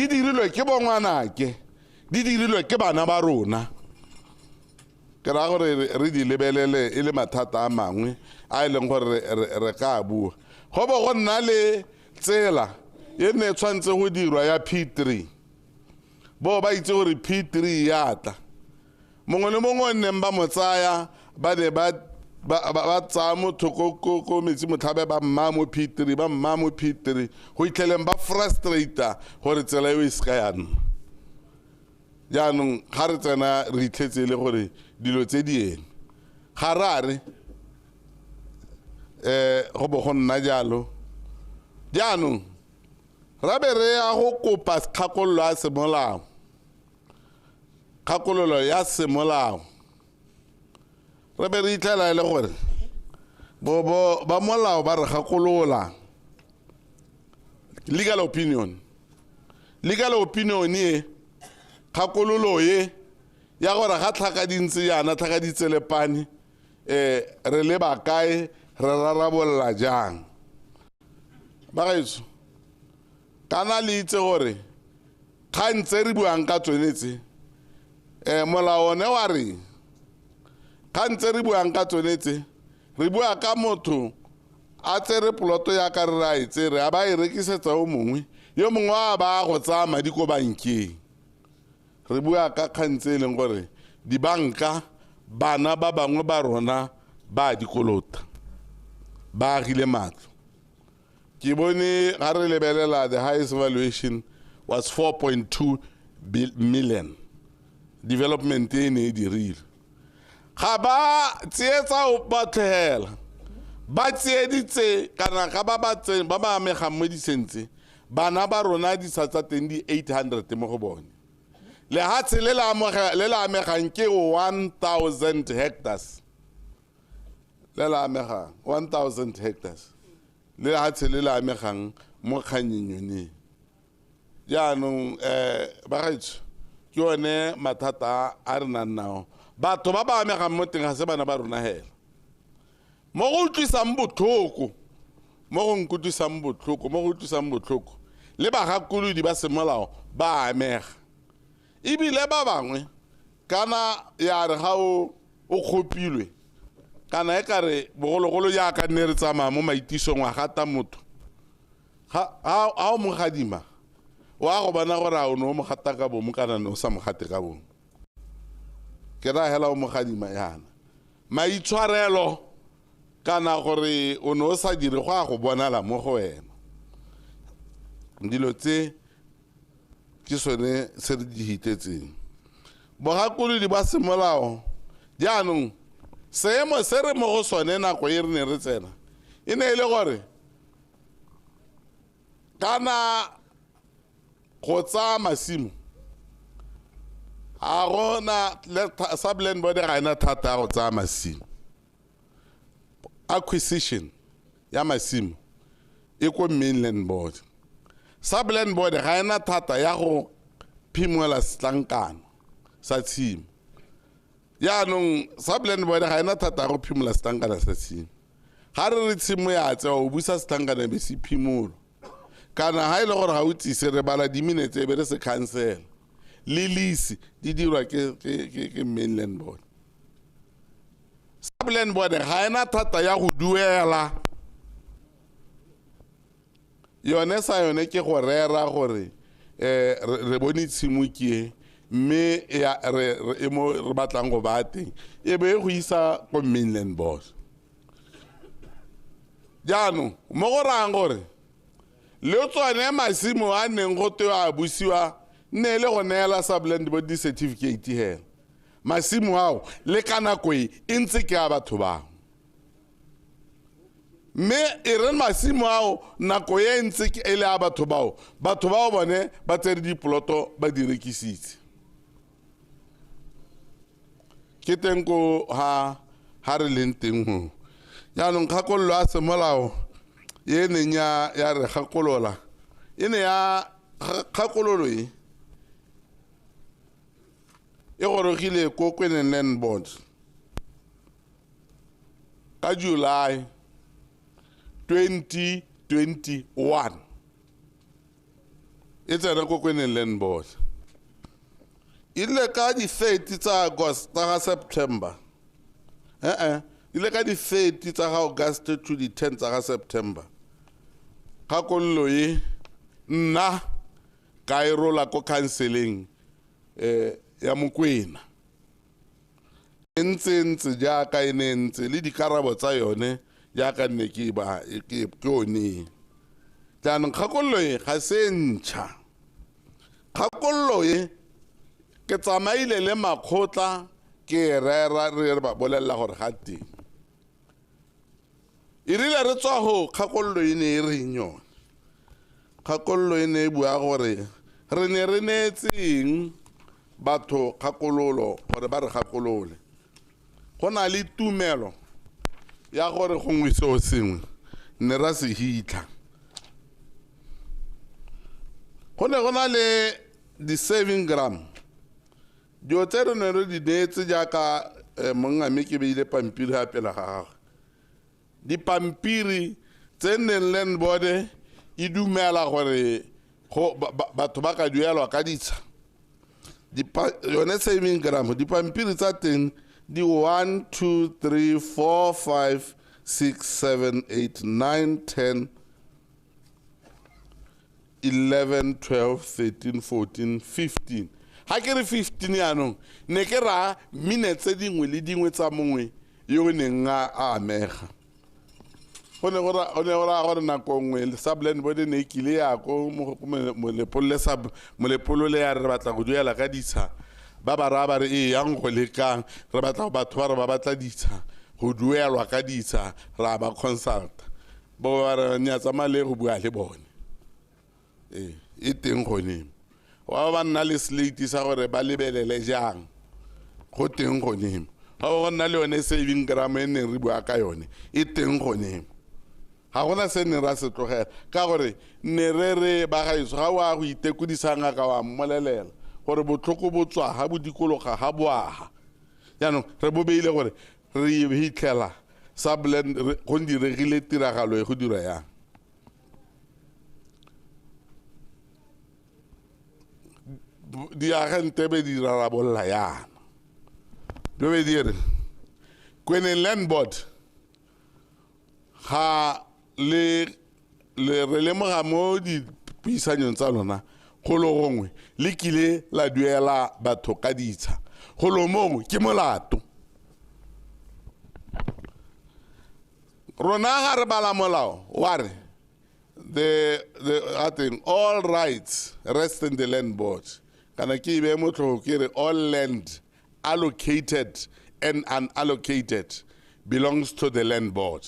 Di dirilwe ke bongwanake, di dirilwe ke bana ba rona. Ke raya gore re di lebelele e le mathata a mangwe a e leng gore re ka bua. Go bo go nna le tsela e ne e tshwanetse go dirwa ya P3. Bo ba itse gore P3 ya tla. Mongwe le mongwe o nneng ba mo tsaya, ba ne ba tsaya motho ko metsi motlhabe, ba mma mo P3, ba mma mo P3, go itlheleng ba frustrata gore tsela eo e seka ya nna. Jaanong ga re tsena re itlhetse e le gore dilo tse di eme. Ga re a re, go bo go nna jalo. Jaanong ra be re ya go kopa kgakololo ya semolao. Kgakololo ya semolao. Re be re itlhela e le gore ba molao ba re gakolola. Legal opinion. Legal opinion e, kgakololo e, ya gore ga tlhaka di ntse jaana, tlhaka di tselepane, re leba kae, re rarabolola jang. Bagaetsho, kana le itse gore kgang tse re buang ka tsone tse, molao one wa reng? Kgang tse re buang ka tsone tse, re bua ka motho a tsere poloto ya ka re a e tsere, a ba e rekisetsa o mongwe, yo mongwe a ba go tsaya madi ko bankeng. Re bua ka kgang tse e leng gore dibanka, bana ba bangwe ba rona ba dikolota, ba agile matlo. Ke bone ga re lebelela the highest valuation was 4.2 million. Development e ne e dirile. Ga ba tsietsa o ba tlhela. Ba tsieditse kana ga ba ba tse, ba ba amegang mo ditsheng tse, bana ba rona ditsha tsa teng di 800 mo go bone. Lehatshe le le amoge-, le le amegang ke 1000 hectares. Le le amegang 1000 hectares. Le lehatshe le le amegang mo kganyeng yone. Jaanong, bagaetsho, ke one mathata a re nang nao. Batho ba ba amegang mo teng ga se bana ba rona hela. Mo go utlwisang botlhoko, mo go nkutlwisang botlhoko, mo go utlwisang botlhoko, le bagakolodi ba semolao ba amega. Ebile ba bangwe, kana ya re ga o kgopilwe, kana e ka re bogologolo jaaka nne re tsamaya mo maitisong wa gata motho, ga o mo gadima, wa go bona gore a o ne o mo gata ka bomo kana ne o sa mo gate ka bomo. Ke raya hela o mo gadima yana. Maitshwarelo kana gore o ne o sa dire go a go bonala mo go wena. Dilo tse ke sone se re di hitetseng. Bogakolodi ba semolao jaanong seemo se re mo go sone nako e re ne re tsena e ne e le gore kana go tsaya masimo ga gona le sub-land board ga ena thata ya go tsaya masimo. Acquisition ya masimo e ko mainland board. Sub-land board ga ena thata ya go phimola setlankana sa tshimo. Jaanong sub-land board ga ena thata ya go phimola setlankana sa tshimo. Ga re re tshimo ya tsewa, o busa setlankana be se phimolwa. Kana ha e le gore ga o tsise, re bala di-minutes e be re se cancel. Le lease di dirwa ke mainland board. Sub-land board ga ena thata ya go duela. Yone sa yone ke go rera gore, re bone tshimo ke e, mme ya, re, re, e mo re batlang go ba teng, e be e go isa ko mainland board. Jaanong mo go rayang gore le tsone masimo a neng go tewa a busiwa nne e le go neela sub-land board di-certificate hela. Masimo ao le ka nako e e ntse ke a batho bao. Mme e re masimo ao nako e ntse ke e le a batho bao, batho bao bone ba tsere dipoloto ba di rekisitse. Ke teng ko ha re leng teng ho. Jaanong kgakololo ya semolao e neng ya re gakolola, e ne ya kgakololo e e gorogile ko Kweneng Land Board ka July 2021. E tsena ko Kweneng Land Board. E rile ka di-30 tsa August, tsa ga September, ile ka di-30 tsa ga August to di-10 tsa ga September, kgakololo e nna ka e rola ko counseling ya Mokwena. E ntse jaaka e ne ntse le dikarabo tsa yone jaaka nne ke ba ke one. Jaanong kgakololo e ga se ntšha. Kgakololo e ke tsamaile le makgotla ke rera re ba bolelela gore ga teng. E rile re tswa go kgakololo e ne e reng yone. Kgakololo e ne e bua gore re ne re neetseng batho kgakololo gore ba re gakolole. Go na le tumelo ya gore gongwe seo sengwe ne ra se hitlha. Go ne go na le di-saving gram. Dilo tse re ne re di neetse jaaka mongame ke beile pampiri ga pele ga gagwe. Dipampiri tse neng Land Board e dumela gore batho ba ka duelwa ka ditsha. Yone saving gram, dipampiri tsa teng di 1 2 3 4 5 6 7 8 9 10 11 12 13 14 15. Ha ke re 15 yaanong ne ke ra mine tse dingwe le dingwe tsa mongwe yo o neng a amega. Go ne go raya gore nako nngwe sub Land Board ne e kile ya ko Molepolole ya re batla go duela ka ditsha. Ba ba raya ba re e yang go lekang re batla batho ba re ba batla ditsha go duelwa ka ditsha, ra ba consult. Bo ba re nya tsamaya le go bua le bone. E teng gone. Wa ba nna le slate sa gore ba lebelele jang go teng gone. Ga go nna le yone saving gram e neng re bua ka yone e teng gone. Ga gona se neng ra se tlogela ka gore ne re re ba gaetsho ga o a go itekodisa ngaka wa mmolelela gore botlhoko bo tswa ga bo dikologa ga bo aga. Jaanong re bo beile gore re hitlhela sub land go diregile tiragalo e go dira yang. Diagente be di rarabolola yana. Di be di re Kweneng Land Board ga le re lemoga mo dipuisanyong tsa lona golo gongwe le kile la duela batho ka ditsha, golo mongwe ke molato. Rona ga re bala molao wa re the I think all rights rest in the Land Board. Kana ke be motlhogo ke re all land allocated and unallocated belongs to the Land Board.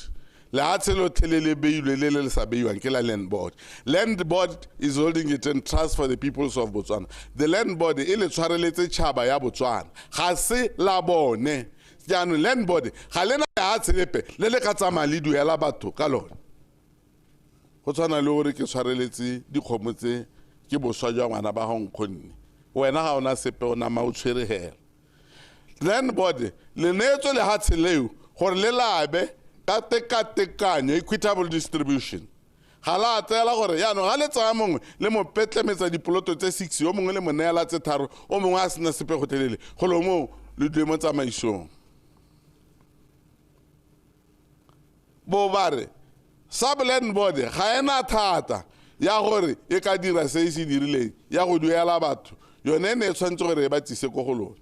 Lehatshe lotlhe le le beilwe le le sa beiwang ke la Land Board. Land Board is holding it in trust for the peoples of Botswana. The Land Board e le tshwareletse tšhaba ya Botswana. Ga se la bone. Jaanong Land Board ga lena lehatshe lepe le le ka tsamaya le duela batho ka lone. Go tshwana le gore ke tshwareletse dikgomo tse ke boswa jwa ngwana ba ga nkgonne. Wena ga ona sepe o nama o tshwere hela. Land Board le neetswe lehatshe leo gore le labe ka tekatekanyo, equitable distribution. Ga la tseela gore jaanong ga le tsaya mongwe le mo petlemetsa dipoloto tse 6, yo mongwe le mo neela tse 3, o mongwe a sena sepe gotlhelele, golo moo le dule mo tsamaisong. Bo ba re sub Land Board ga ena thata ya gore e ka dira se e se dirileng ya go duela batho, yone e ne e tshwanetse gore e ba tsise ko go lona.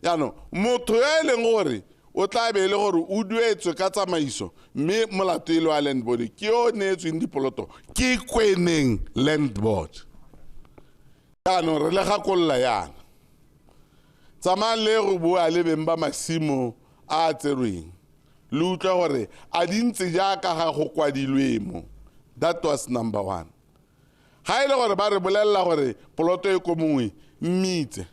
Jaanong motho yo e leng gore o tla be e le gore o duetswe ka tsamaiso mme molato e le wa Land Board ke yo neetsweng dipoloto ke Kweneng Land Board. Jaanong re le gakolola yana, tsamayang le go bua le beng ba masimo a a tserweng le utlwe gore a di ntse jaaka ga go kwadilwe mo. That was number one. Ga e le gore ba re bolelela gore poloto e ko mongwe mmitse,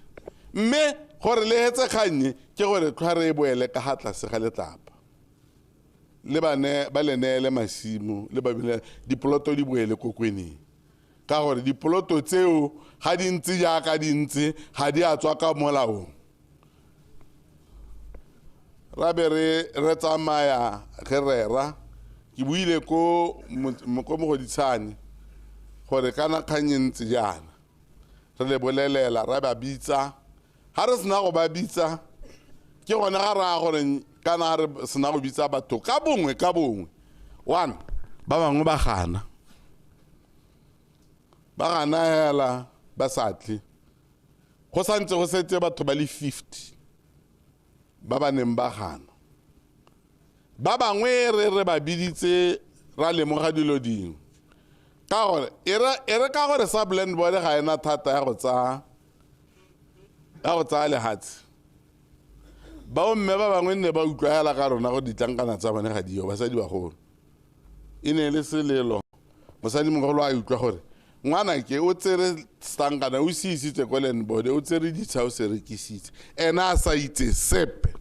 mme gore le hetse kgannye ke gore tlhwa re e boele ka ga tlase ga letlapa le bane ba le neele masimo le ba bile dipoloto di boele ko Kweneng, ka gore dipoloto tseo ga di ntse jaaka di ntse ga di a tswa ka molaong. Ra be re tsamaya ge rera, ke buile ko Mogoditshane Gore kana kgang e ntse jaana. Re le bolelela ra ba bitsa. Ha re sena go ba bitsa ke gone ga raya gore kana re sena go bitsa batho ka bongwe ka bongwe. One, ba bangwe ba gana. Ba gana hela ba sa tle. Go santse go setse batho ba le 50 ba ba neng ba gana. Ba bangwe re ba biditse ra lemoga dilo dingwe. Ka gore e re ka gore sa land board ga ena thata ya go tsaya lehatshe. Ba mme ba bangwe nne ba utlwa ka rona go ditlankana tsa bone ga dio basadi bagolo. E ne le selelo. Mosadi mogolo a utlwa gore ngwana ke o tsere stankana o se isitse ko land board o tsere ditsha o se rekisitse. Ena a sa itse sepe.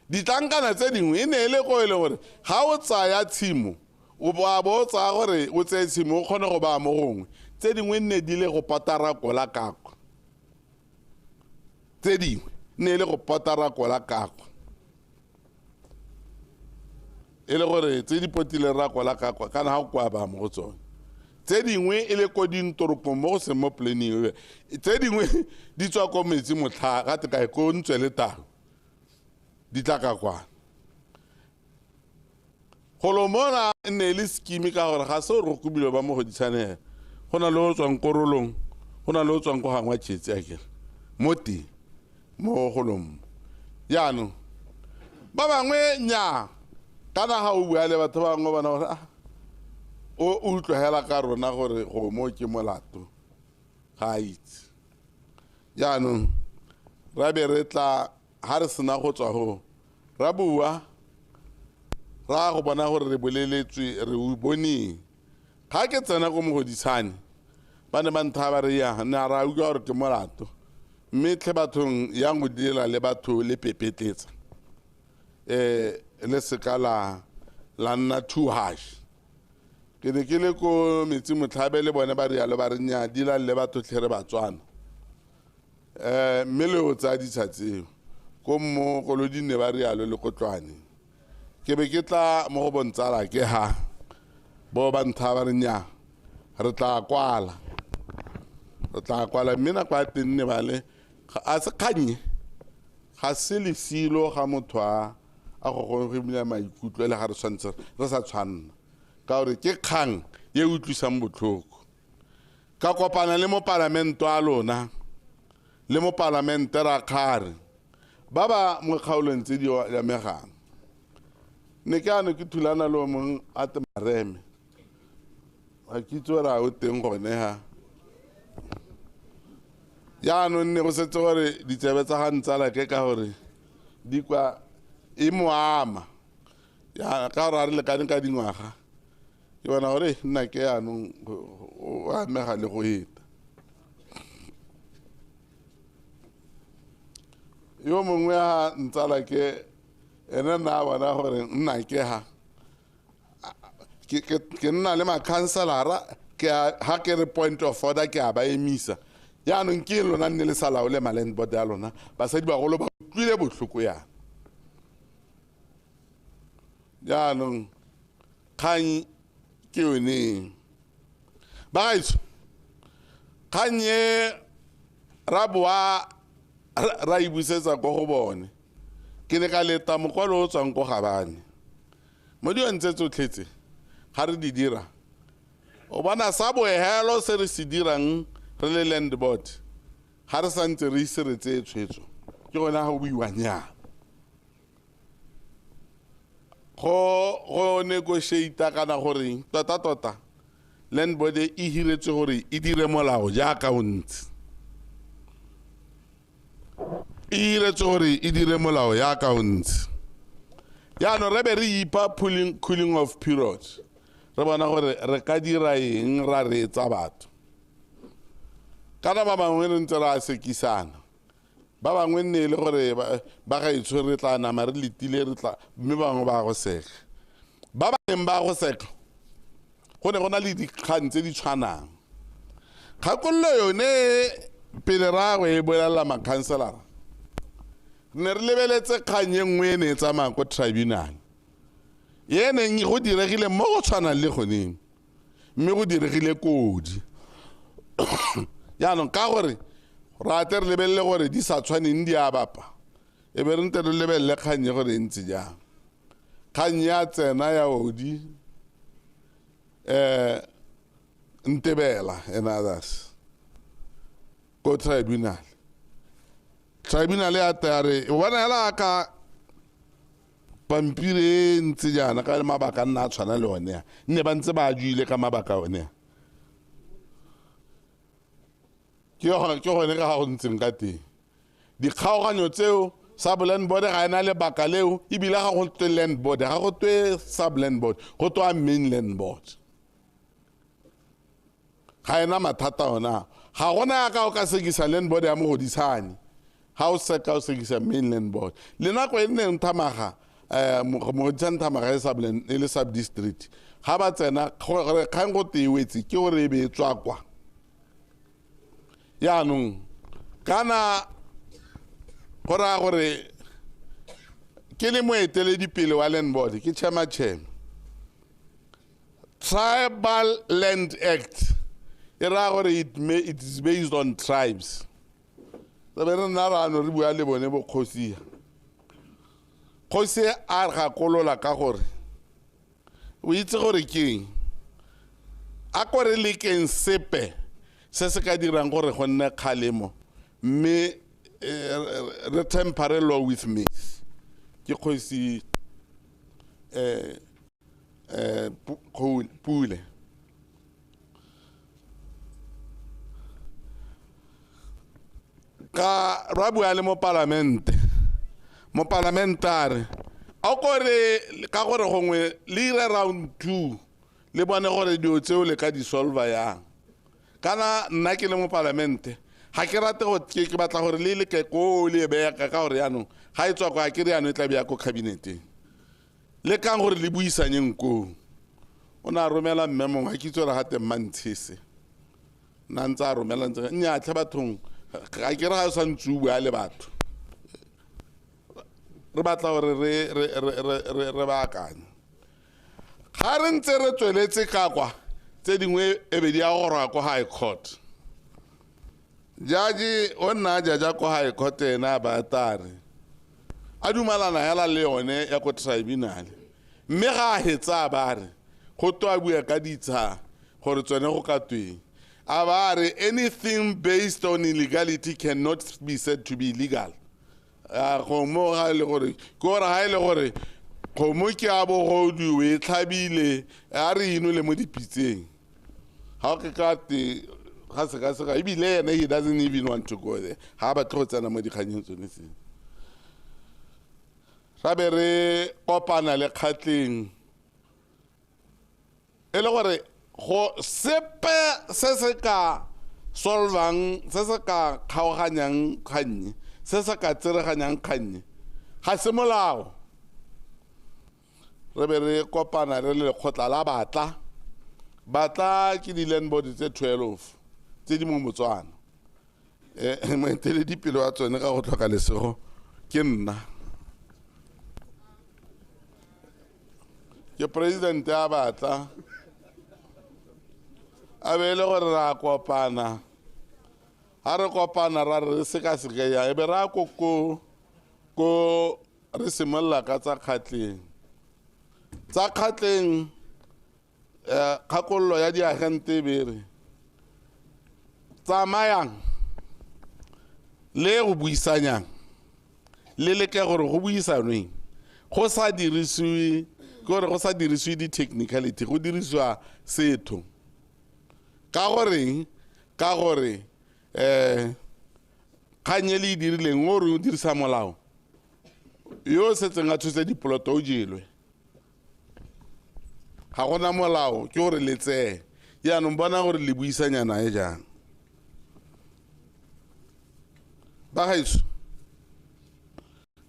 Ditlankana tse dingwe e ne e le go e le gore ga o tsaya tshimo o ba bo tsaya gore o tseye tshimo o kgone go ba mo gongwe. Tse dingwe nne di le go patara kola kakwa. Tse dingwe nne le go patara kola kakwa. E le gore tse di potile ra kola kakwa kana ha o kwa ba mo go tsone. Tse dingwe e le ko dintoropong mo go seng mo planning. Tse dingwe di tswa ko metsi motlha ga te kae ko ntswe le tau. Di tla ka kwa. Golo mona ne le scheme ka gore ga se re kobile ba mo Mogoditshane. Go na le o tswang Korolong, go na le o tswang ko gangwa Tšhetsi akere. Mo teng mo golong. Jaanong ba bangwe nya kana ga o bua le batho ba bangwe bona gore o utlwela ka rona gore go mo ke molato. Ga itse. Jaanong ra be re tla ha re sena go tswa go ra bua ra go bona gore re boleletswe re o boneng. Ga ke tsena ko Mogoditshane ba ne ba ntha ba re ya ne ra utlwa gore ke molato. Mme tlhe bathong yang go dira le batho le pepetletsa. Le seka la nna too harsh. Ke ne ke le ko metsi motlhabe le bone ba rialo ba re nya dila le batho tlhe re Batswana. Mme le o tsaya ditsha tseo. Ko mo kolodine ba rialo le kotlwane. Ke be ke tla mo go bontsala ke ha bo ba ntha ba re nya re tla kwala. Re tla kwala mme nako ya teng ne ba le a se kganye ga se lesilo ga motho a go go maikutlo le ga re tshwanetse re sa tshwanna ka gore ke kgang e utlwisang botlhoko. Ka kopana le mopalamente wa lona le mopalamente ra kgare ba ba mo kgaolong tse di amegang. Ne ke ano ke thulana le o mongwe a te Mareme. Ga ke itse gore a o teng gone ha. Jaanong ne go setse gore ditsebe tsa ga ntsala ke ka gore di kwa e mo ama. Ya ka gore a re lekane ka dingwaga. Ke bona gore nna ke jaanong o amega le go heta. Yo mongwe ha ntsala ke ene nna bona gore nna ke ha ke nna le makhanselara ke ha ke re point of order ke a ba emisa. Jaanong ke lona nne le sa laole ma-land board ya lona. Basadi bagolo ba utlwile botlhoko yana. Jaanong kgang ke yone. Bagaetsho, kgang e ra boa ra e busetsa ko go bone. Ke ne ka leta mokwalo o tswang ko Gabane. Mo dilong tse tsotlhe tse ga re di dira. O bona sa bohelo se re se dirang re le land board ga re santse re ise re tseye tshwetso ke gone ga go buiwang yana. Go negotiate kana goreng tota tota land board e hiretswe gore e dire molao jaaka o ntse. E hiretswe gore e dire molao jaaka o ntse. Jaanong re be re ipa cooling off period. Re bona gore re ka dira eng ra reetsa batho. Kana ba bangwe re ntse ra sekisana. Ba bangwe nne le gore ba gaetsho re tla nama re letile re tla mme bangwe ba go seka. Ba ba neng ba go seka go ne go na le dikgang tse di tshwanang. Kgakololo yone pele ra go e bolelela makhanselara. Ne re lebeletse kgang e nngwe e ne e tsamaya ko tribunal. E neng go diregile mo go tshwanang le goneng. Mme go diregile kodi. Jaanong ka gore ra tle re lebelele gore di sa tshwaneng di a bapa, e be re nte re lebelele kgang e gore e ntse jang. Kgang ya tsena ya Odi, Ntebela and others ko tribunal. Tribunal ya tla re o bona hela ka pampiri e ntse jaana ka mabaka a nna a tshwana le one a nne ba ntse ba juile ka mabaka one a. Ke gone ka ga go ntseng ka teng. Dikgaoganyo tseo sub land board ga ena lebaka leo, ebile ga go twe land board, ga go twe sub land board, go twa main land board. Ga ena mathata ona. Ga gona ka o ka sekisa land board ya Mogoditshane, ga o seka o sekisa main land board. Le nako e nne Thamaga, Mogoditshane Thamaga e sub land, e le sub district. Ga ba tsena, gore kgang go te e wetse, ke gore e be e tswa kwa. Jaanong, kana go raya gore ke le moeteledipele wa land board, ke chairman. Tribal Land Act e raya gore it is based on tribes. Re be re nna ra no re bua le bone bokgosi. Kgosi a re gakolola ka gore o itse gore ke eng, a ko re lekeng sepe se se ka dirang gore go nne kgalemo, mme re tempere law with me. Ke kgosi, Pule. Ka ra bua le mopalamente, mopalamente a re, a ko re, ka gore gongwe le ire round 2, le bone gore dilo tseo le ka di solva yang. Kana nna ke le mopalamente, ga ke rate go, ke batla gore le leke ko le e beya ka gore jaanong ga e tswa kwa, ke re jaanong e tla beya ko cabinet-eng. Le kang gore le buisanyeng koo. O ne a romela mme mongwe, ga ke itse gore gate Mmantshese. Nna ntse a romela ntse, nnyaa tlhe bathong, ga ke re ga o sa ntse o bua le batho. Re batla gore re baakanye. Ga re ntse re tsweletse ka kwa, tse dingwe e be di a goroga ko High Court. Judge o nna a jaja ko High Court ena a ba tare. A dumalana hela le yone ya ko tribunal. Mme ga a hetsa ba re, go twe a bua ka ditsha gore tsone go ka tweng. A ba re anything based on illegality cannot be said to be legal. A kgomo ga e le gore, ke gore ga e le gore kgomo ke a bogodu, e tlhabile, a re inole mo dipitseng. Ga o ke ka te, ga se ka se ga, ebile ene he doesn't even want to go there. Ga a batle go tsena mo dikganyeng tsone tseo. Ra be re kopana le Kgatleng. E le gore go sepe se se ka solvang, se se ka kgaoganyang kgannye, se se ka tsereganyang kgannye, ga se molao. Re be re kopana re le lekgotla la Batla. Batla ke di-land board tse 12 tse di mo Botswana. Moeteledipele wa tsone ka go tlhoka lesego ke nna. Ke president ya Batla. A be e le gore ra kopana. Ha re kopana ra re sekaseka ya, e be ra ko ko, ko re simolola ka tsa Kgatleng. Tsa Kgatleng, kgakololo ya diagente e be re, tsamayang le go buisanyang, le leke gore go buisanweng go sa dirisiwe, ke gore go sa dirisiwe di-technicality, go dirisiwa setho. Ka goreng? Ka gore, kgang e le e dirileng, o re o dirisa molao, yo o setseng a tshotse dipoloto o jelwe. Ga gona molao, ke gore le tseye. Jaanong bona gore le buisanyana e jang. Ba gaetsho,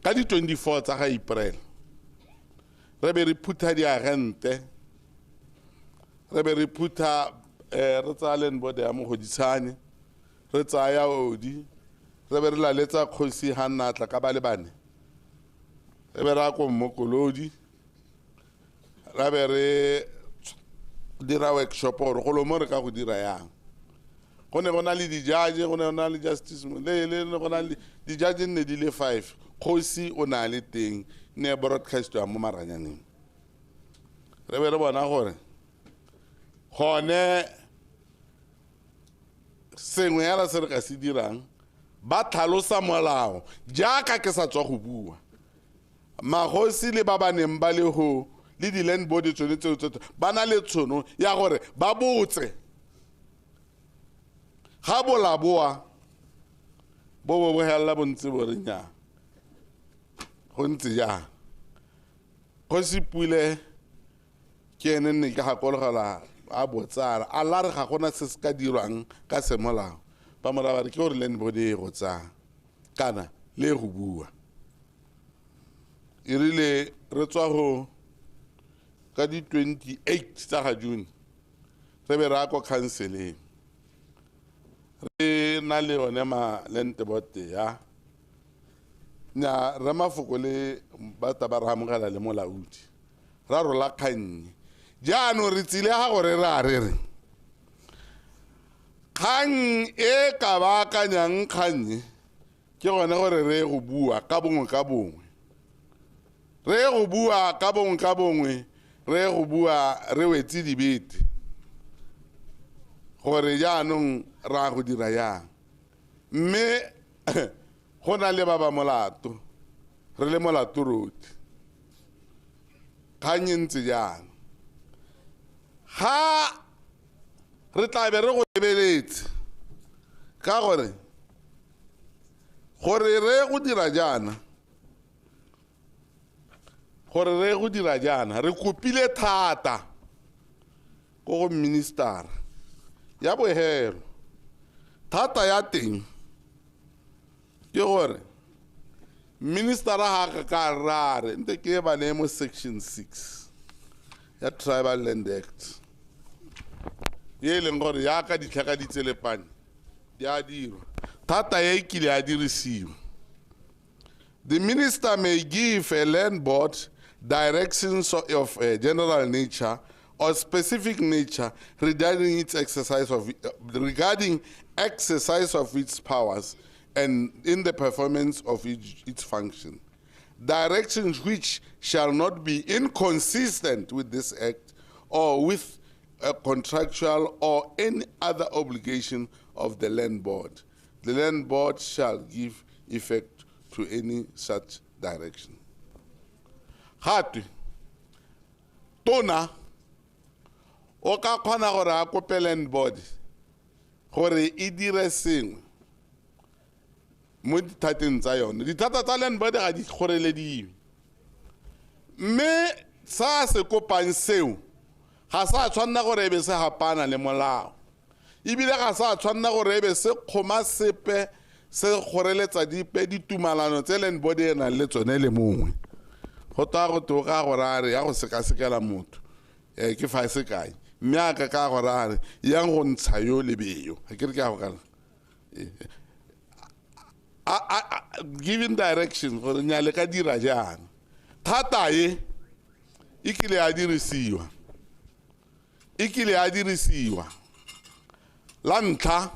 ka di 24 tsa ga April, re be re phutha diagente, re be re phutha, re tsaya land board ya Mogoditshane, re tsaya Odi, re be re laletsa kgosi ga nna tla ka ba le bane. Re be re ya ko Mmokolodi, ra be re dira workshop gore golo mo re ka go dira yang. Go ne go na le di-judge, go ne go na le Justice Molele, go na le di-judge nne di le 5, kgosi o na le teng, ne broadcast ya mo maranyaneng. Re be re bona gore gone sengwe yala se re ka se dirang, ba tlhalosa molao jaaka ke sa tswa go bua. Magosi le ba ba neng ba le go le di-land board tsone tseo tsotlhe ba na le tšhono ya gore ba botse. Ga bolaboa bo bo bogelela bontse bo re nnyaa, go ntse jang. Kgosi Pule ke ene nne ke gakologela a botsara a la re ga gona se se ka dirwang ka semolao. Ba mo raya ba re ke gore land board e go tsaya kana le go bua. E rile re tswa go ka di 28 tsa ga June re be re ya ko counseling, re na le yone ma land board ya nya re mafoko le batla ba re amogela le molaodi ra rola kgannye. Jaanong re tsile ga gore re a re re kgang e ka baakanyang kgannye ke gone gore re go bua ka bongwe ka bongwe, re go bua ka bongwe ka bongwe, re go bua re wetse dibete gore jaanong ra go dira yang. Mme go na le ba ba molato, re le molato rotlhe. Kgang e ntse jang. Ga re tla be re go lebeletse ka gore gore re go dira jaana, gore re go dira jaana, re kopile thata ko go minister ya bohelo. Thata ya teng ke gore minister ha ka ka ra re nte ke ba ne mo section 6 ya Tribal Land Act ye leng gore ya ka ditlhaka di tselepane di a dirwa. Thata e kile ya dirisiwa. The minister may give a land board directions of a general nature or specific nature regarding its exercise of regarding exercise of its powers and in the performance of its function. Directions which shall not be inconsistent with this act or with a contractual or any other obligation of the land board. The land board shall give effect to any such direction. Gape tona o ka kgona gore a kope land board gore e dire sengwe mo dithateng tsa yone. Dithata tsa land board ga di kgorelediwe, mme sa se kopang seo ga sa tshwanna gore e be se hapana le molao, ebile ga sa tshwanna gore e be se kgoma sepe se kgoreletsa dipe ditumalano tse land board e nang le tsone le mongwe. Go twa go toka gore a re ya go sekasekela motho ke fa se kae, mme a ka ka gore a re yang go ntsha yo le beyo. Ga ke re ke a go kana giving direction gore nya le ka dira jang. Thata e e kile ya dirisiwa, e kile ya dirisiwa la ntlha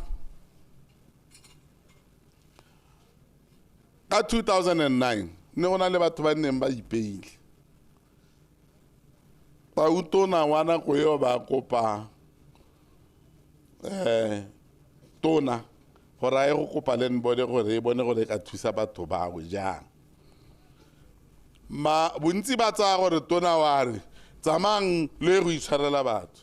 ka 2009 ne go na le batho ba neng ba ipeile. Tautona wa nako eo ba kopa tona gore a ye go kopa land board gore e bone gore e ka thusa batho bao jang. Ma bontsi ba tsaya gore tona wa re tsamayang le go itshwarela batho.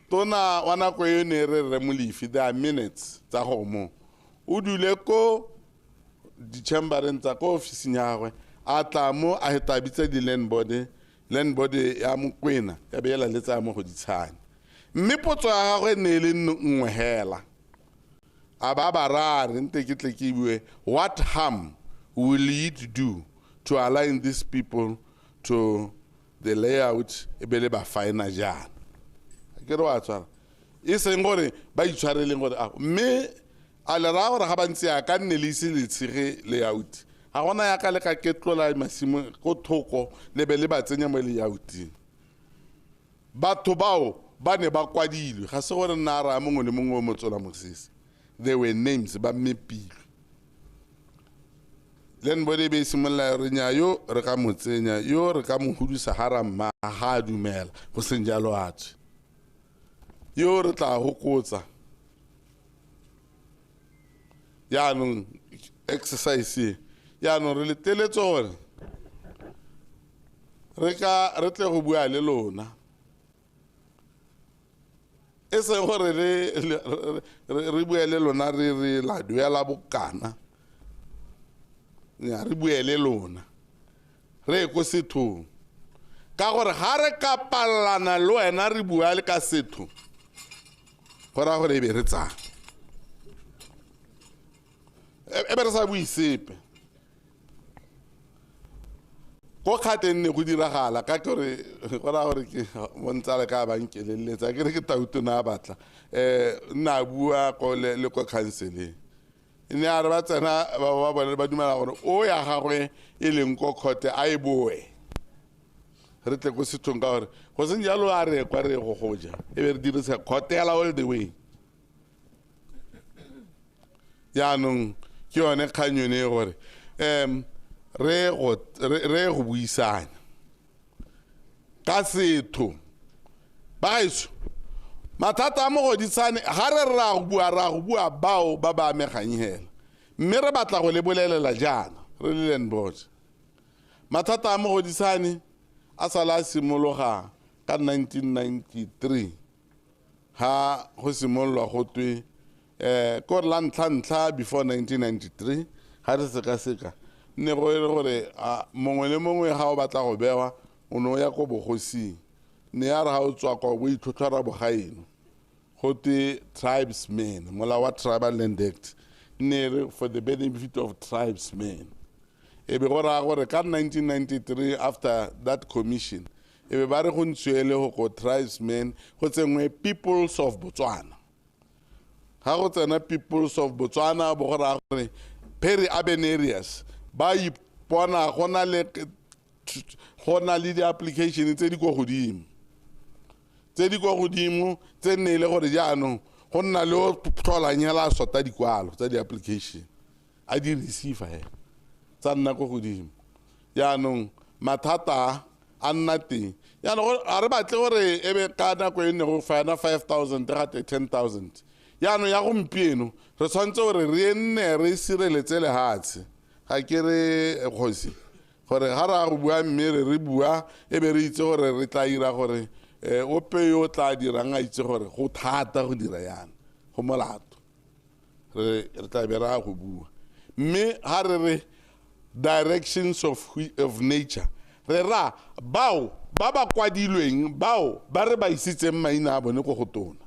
Tona wa nako eo ne re re Molefi, there are minutes tsa go mo o dule ko di-chambereng tsa ko ofising ya gagwe, a tla mo a heta bitsa di-land board, land board ya Mokwena ya be ela le tsaya mo go ditshane. Mme potso ya gagwe ne e le nngwe hela, a ba ba ra re nte ke tle ke bue, what harm will it do to align these people to the layout e be le ba fina jana? Ke re wa tshwara e seng gore ba itshwareleng gore a mme a le raya gore ga ba ntse ya ka nne le ise le tshege layout, ga gona ya ka le ka ketlola masimo ko thoko le be le ba tsenya mo layouting. Batho bao ba ne ba kwadilwe, ga se gore nna a raya mongwe le mongwe o motsola mosese. There were names, ba mepilwe. Land board e be e simolola re nya yo re ka mo tsenya, yo re ka mo hudusa ga ra mma ga a dumela, go seng jalo a tswe. Yo re tla gokotsa. Jaanong exercise e, jaanong re leteletse gore re ka re tle go bua le lona. E seng gore re bue le lona re re la duela bokana. Nya, re bue le lona. Re ye ko sethong. Ka gore ga re ka palelana le wena re bua le ka setho, go raya gore e be re tsaya. E be re sa bue sepe. Ko kgateng ne go diragala ka gore go raya gore ke bontsale ka ba nkeleletsa, ke re ke tautona a batla. Nna a bua ko le ko council-eng. Ne a re ba tsena ba bone ba dumela gore o ya gagwe e leng ko court a e boe. Re tle ko sethong ka gore go seng jalo a re kwa re go goja, e be re dirisa court hela all the way. Jaanong ke yone kgang yone e gore, re go buisana ka setho. Bagaetsho, mathata a Mogoditshane ga re ra go bua, ra go bua bao ba ba amegang hela, mme re batla go le bolelela jaana re le land board. Mathata a Mogoditshane a sala a simologa ka 1993 ha go simololwa go twe, ko re la ntlha-ntlha before 1993 ga re sekaseka, ne go e le gore, mongwe le mongwe ga o batla go bewa o ne o ya ko bogosing, ne ya re ga o tswa kwa o itlhotlhora bogaeno, go twe tribesmen, molao wa Tribal Land Act ne re for the benefit of tribesmen. E be go raya gore ka 1993 after that commission, e be ba re go ntshiwe le go ko tribesmen, go tsenngwe peoples of Botswana. Ga go tsena peoples of Botswana, bo go raya gore peri-urban areas ba ipona go na le di-application tse di kwa godimo, tse di kwa godimo tse nne e le gore jaanong go nna le o tlholang hela a sota dikwalo tsa di-application a di receive hela tsa nna ko godimo. Jaanong mathata a nna teng. Jaanong ga re batle gore e be ka nako e nne go fana 5,000 gate 10,000. Jaanong ya gompieno re tshwanetse gore re nne re sireletse lehatshe. Ga ke re kgosi gore ga re a go bua mme re re bua e be re itse gore re tla ira gore, ope yo o tla dirang a itse gore go thata go dira yana, go molato. Re tla be re a go bua. Mme ga re re directions of nature, re ra bao ba ba kwadilweng, bao ba re ba isitseng maina a bone ko go tona.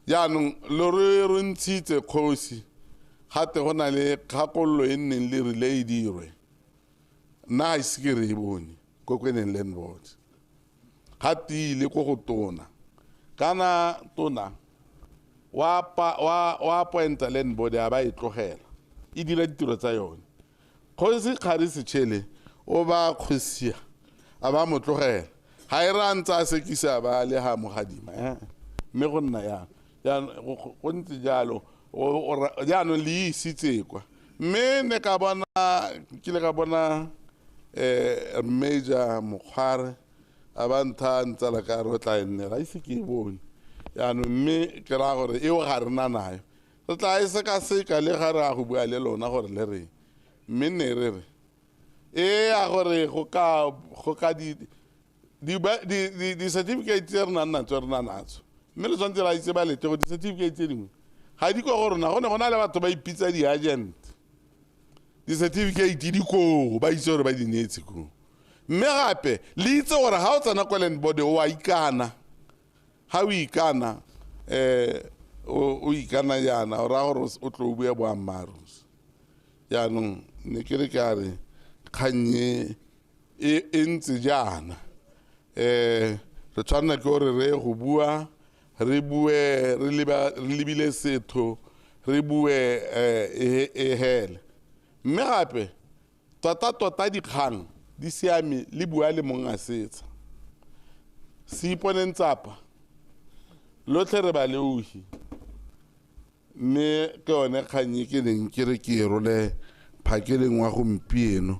Jaanong lo re ntshitse kgosi, gate go na le kgakololo e nneng le rile e dirwe. Nna ga ise ke re e bone ko Kweneng Land Board. Ga tiile ko go tona. Kana tona wa appointa land board a ba e tlogela, e dira ditiro tsa yone. Kgosi Kgari Sechele o ba kgosia a ba mo tlogela, ga e re a ntse a sekisa ba le ga mogadima, Mme go nna yang? Jaanong, go ntse jalo, jaanong le isitse kwa. Mme ne ka bona, ke ile ka bona, Major Mokgware a ba ntha ntsala ka re o tla e nnela, ga ise ke e bone. Jaanong mme ke raya gore eo ga re na nayo, re tla e sekaseka le ga re a go bua le lona gore le reng. Mme ne re re e ya gore go ka, go ka di, di ba, di, di, di certificate tse re nang natso, re na natso. Mme le tshwanetse ra itse ba lete gore di-certificate tse dingwe ga di kwa go rona. Go ne go na le batho ba ipitsa di-agent, di-certificate di koo, ba itse gore ba di neetse koo. Mme gape le itse gore ga o tsena kwa land board o a ikana. Ga o ikana, o ikana jaana, o raya gore o tlo o bue boammaaruri. Jaanong ne ke re ke a re kgang e ntse jaana, re tshwanela ke gore re ye go bua, re bue re lebile setho, re bue, e hele. Mme gape tota-tota dikgang di siame, le bua le mong a setsha. Se iponeng tsapa, lotlhe re baleohi, mme ke yone kgang e ke neng ke re ke e role phakeleng wa gompieno.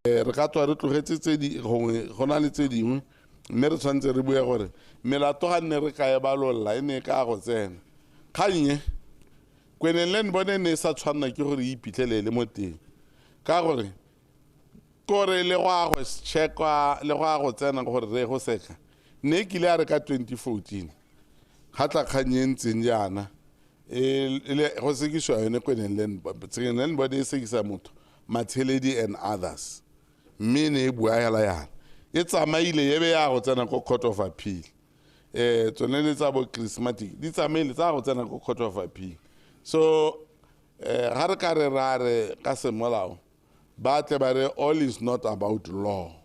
Re ka tswa re tlogetse tse di gongwe go na le tse dingwe, mme re tshwanetse re bue gore melato ga nne re ka e balolla e ne e ka go tsena. Kgang e Kweneng Land Board e ne e sa tshwanna ke gore e iphitlhele e le mo teng, ka gore kore le go a go checkwa le go a go tsena gore re go seka ne e kile a re ka 2014 ga tla kgang e ntseng jaana go sekisiwa yone Kweneng Land Board. Kweneng Land Board e sekisa motho Matsheledi and others, mme ne e bua hela yana e tsamaile e be ya go tsena ko Court of Appeal. Tsone le tsa bo Charismatic di tsamaile tsa go tsena ko Court of Appeal. So ga re ka re ra re ka semolao ba tle ba re all is not about law.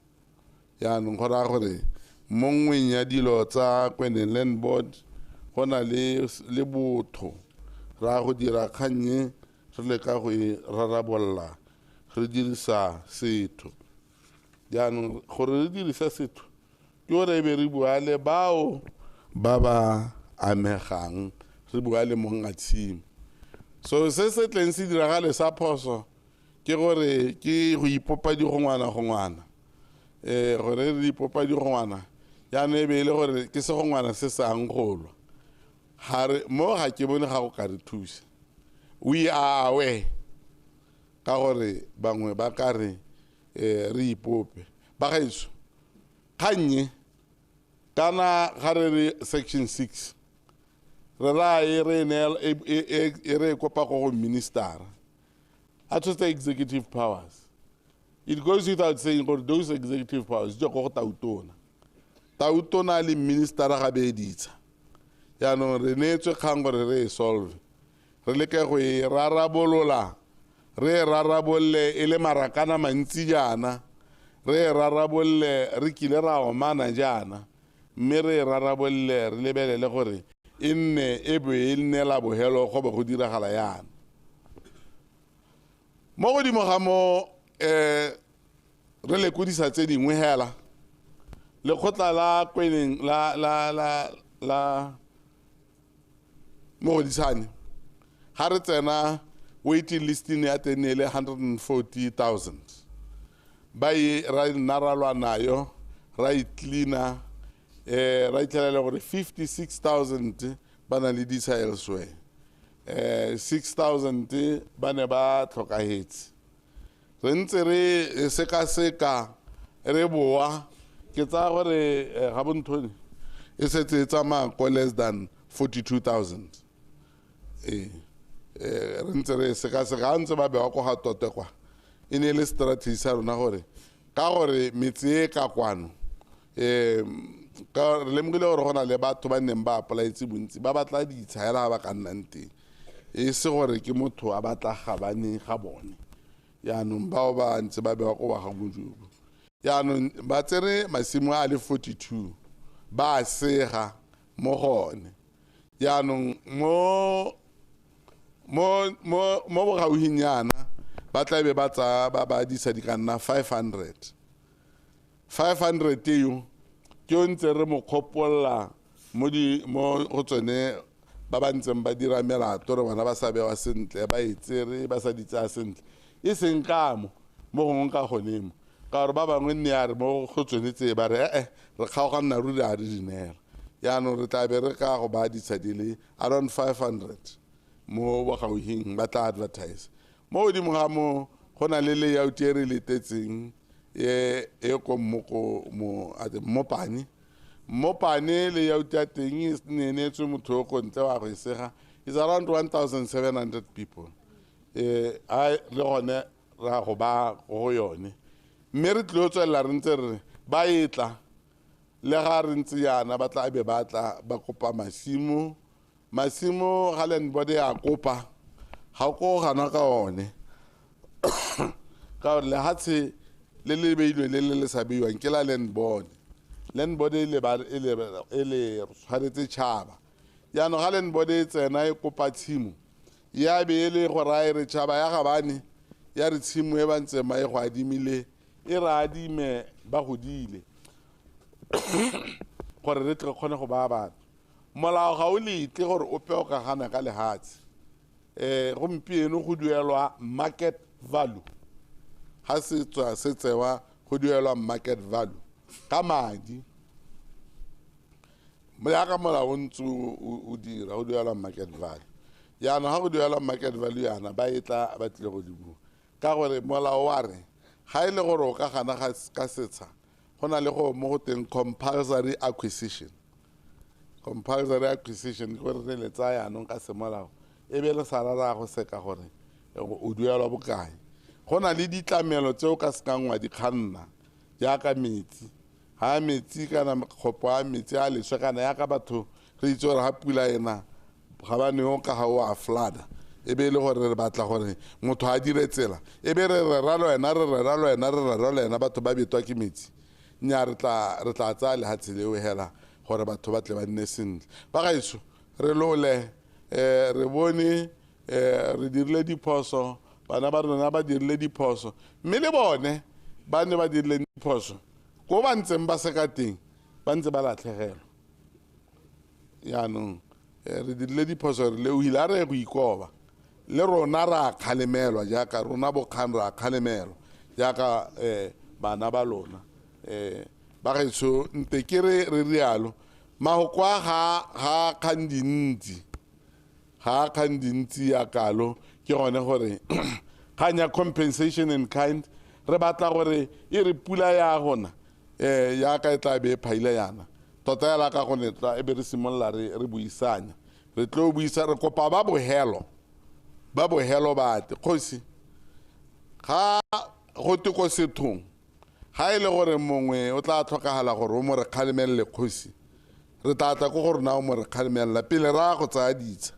Yaanong go raya gore mo nngweng ya dilo tsa Kweneng Land Board go na le botho, ra go dira kgang e re leka go e rarabolola re dirisa setho. Jaanong gore re dirise setho ke gore e be re bua le bao ba ba amegang, re bua le mong a tshimo. So se se tleng se diragale sa phoso ke gore ke go ipopa digongwana gongwana. Gore re ipopa digongwana jaanong e be e le gore ke segongwana se se ang go lwa. Ga re mo ga ke bone ga go ka re thusa. We are aware ka gore bangwe ba ka re re ipope. Bagaetsho, kgang e kana ga re re section 6 re raya e re neela e re kopa go go minister a tshotse executive powers. It goes without saying gore those executive powers di go go tautona. Tautona le minister ga be ditsa. Jaanong re neetswe kgang gore re e solve, re leke go e rarabolola, re e rarabolle e le marakana mantsi jaana, re e rarabolle re kile ra omana jaana, mme re e rarabolle re lebelele gore e nne e be e nne la bohelo go be go diragala yana. Mo godimo ga mo re lekodisa tse dingwe hela, lekgotla la Kweneng la la la la Mogoditshane ga re tsena waiting list ne ya teng e le 140,000. Ba e ra nna ra lwa nayo, ra e cleaner, ra itlhela gore 56,000 ba na le ditsha elsewhere. 6,000 ba ne ba tlhokahetse. Re ntse re sekaseka re boa, ke tsaya gore ga bonthone e setse e tsamaya ko less than 42,000. Re ntse re sekaseka ga ntse ba bewa ko ga tote kwa. E ne e le strategy sa rona gore ka gore metse e ka kwano, ka re lemogile gore go na le batho ba neng ba apply-etse bontsi ba batla ditsha hela ba ka nnang teng, e se gore ke motho a batla gabane ga bone. Jaanong bao ba ntse ba bewa ko ba ga Mojubu. Jaanong ba tsere masimo a le 42 ba a sega mo gone. Jaanong mo bogauhing yana ba tla be ba tsaya ba ba disa di ka nna 500. 500 eo ke o ntse re mo kgopolla mo di mo go tsone ba ba ntseng ba dira melato re bona ba sa bewa sentle, ba e tsere ba sa di tsaya sentle, e seng ka mo mo gongwe ka gone mo, ka gore ba bangwe nne ya re mo go tsone tse ba re re kgaoganna ruri a re di neela. Jaanong re tla be re ka go ba ditsha di le around 500 mo bogauhing ba tla advertise. Mo godimo ga mo go na le layout e re letetseng e ko Mmopane. Mmopane layout ya teng e ne neetswe motho o ko ntle wa go e sega, is around 1,700 people. A le gone ra go ba go yone, mme re tlile go tswelela re ntse re ba e tla le ga re ntse yana ba tla be ba tla ba kopa masimo. Masimo ga Land Board ya kopa ga ko gana ka one, ka gore lehatshe le le beilweng le le le sa beiwang ke la Land Board. Land Board e le ba e le e le tshwanetse tšhaba. Jaanong ga Land Board e tsena e kopa tshimo, ya be e le go raya re tšhaba ya gabane ya re tshimo e ba ntseng ba e go adimile e re adime ba godile. gore re tle kgone go baya batho. Molao ga o letle gore ope o ka gana ka lehatshe. Gompieno go duelwa market value. Ga se tswa se tsewa go duelwa market value ka madi. Jaaka molao o ntse o dira go duelwa market value. Jaanong ga go duelwa market value yana ba e tla ba tlile go di bua. Ka gore molao wa re ga e le gore o ka gana ka setsha go na le go mo go teng compulsory acquisition. Compulsory acquisition ke gore re le tsaya jaanong ka semolao e be le sala ra go seka gore o duelwa bokae. Go na le ditlamelo tse o ka sekang wa di kganna jaaka metsi. Ha metsi kana kgopo a metsi a leswe kana yaka batho re itse gore ha pula ena ga ba ne o ka ga o a flood-a. E be e le gore re batla gore motho a dire tsela e be re rera le wena re rera le wena re rera le wena batho ba betwa ke metsi. Nnyaa re tla tsaya lehatshe leo hela gore batho ba tle ba nne sentle. Ba gaetsho re lole re bone re dirile diphoso, bana ba rona ba dirile diphoso mme le bone ba ne ba dirile diphoso ko ba ntseng ba seka teng ba ntse ba latlhegelwa. Jaanong re dirile diphoso re leohile a re go ikoba le rona ra kgalemelwa jaaka rona bokgang ra kgalemelwa jaaka bana ba lona. Ba gaetsho nte ke re re rialo mahoko a ga kgang dintsi ga kgang dintsi ya kalo ke gone gore kgang ya compensation in kind re batla gore e re pula ya gona yaka e tla be e phaile yana tota yala ka gone tla e be re simolola re buisanya re tlo buisa re kopa ba bohelo ba ate kgosi ga go te ko sethong ga e le gore mongwe o tla tlhokagala gore o mo re kgalemelele kgosi re tla tla ko go rona o mo re kgalemelela pele ra go tsaya ditsha.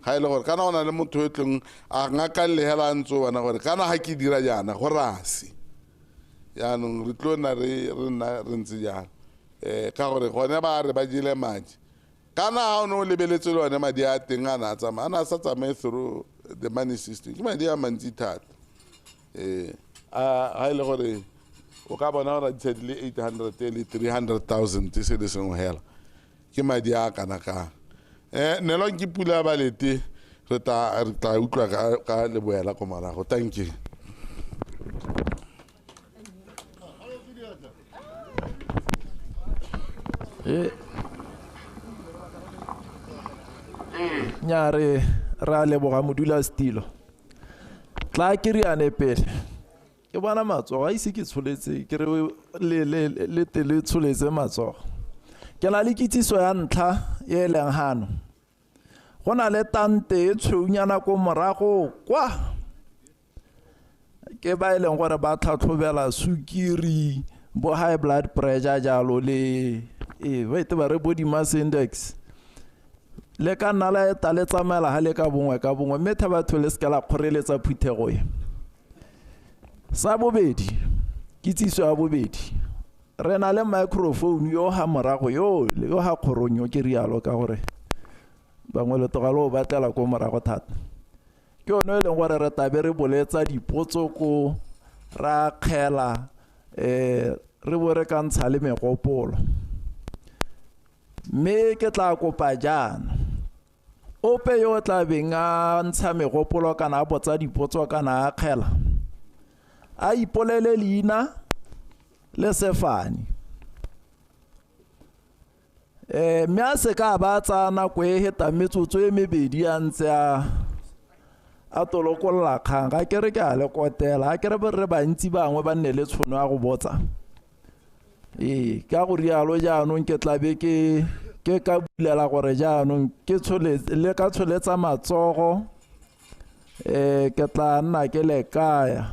Ga e le gore kana go na le motho yo tleng a ngakalle hela a ntse o bona gore kana ga ke dira jaana go rase. Jaanong re tlo nna re nna re ntse jalo ka gore gone ba re ba jele madi kana ga o ne o lebeletse le one madi a teng a na a tsamaya a na a sa tsamaye through the money system ke madi a mantsi thata. Ga e le gore o ka bona gore ditsha di le 800 le 300,000 se le sengwe hela ke madi a kana kang. Nelwang ke pula ba lete re tla utlwa ka leboela ko morago. Thank you. Nnyaa re a leboga modulasetilo. Tla ke riane pele. Ke bona matsogo a ise ke tsholetse ke re le te le tsholetse matsogo. Ke na le kitsiso ya ntlha e e leng hano. Go na le tante e tshweunyana ko morago kwa ke ba e leng gore ba tlhatlhobela sukiri bo high blood pressure jalo le ba ite ba re body mass index. Le ka nna la eta le tsamaela ha le ka bongwe mme tha batho le seka la kgoreletsa phuthego e. Sa bobedi, kitsiso ya bobedi, re na le microphone yo ha morago yo le ha kgorong yo ke rialo ka gore bangwe le toga lo batlela ko morago thata. Ke yone e leng gore re tabe re boletsa dipotso ko ra kgela re bo re ka ntsha le megopolo. Mme ke tla kopa jaana ope yo o tla beng a ntsha megopolo kana a botsa dipotso kana a kgela a ipolele leina le sefane. Mme a se ka ba tsaya nako e hetang metsotso e mebedi a ntse a tolokolola kgang. Ga ke re ke a le kotela, ga ke re bantsi bangwe ba nne le tshono ya go botsa. Ka go rialo jaanong ke tla be ke ka bulela gore jaanong ke le ka tsholetsa matsogo ke tla nna ke le kaya.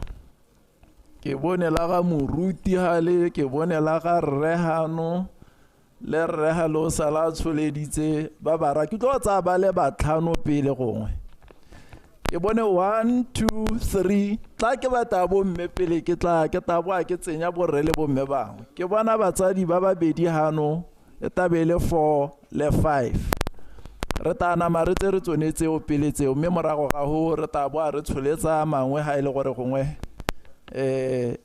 Ke bone la ga moruti hale, ke bone la ga rre hano le rre hale o sala a tsholeditse ba bara. Ke tlo tsaya ba le batlhano pele gongwe. Ke bone 1 2 3 tla ke batla bomme pele ke tla ke taboa ke tsenya borre le bomme bangwe. Ke bona batsadi ba babedi hano e tabe le 4 le 5. Re tla nama re tse re tsone tseo pele tseo mme morago ga ho re taboa re tsholetsa mangwe ha e le gore gongwe re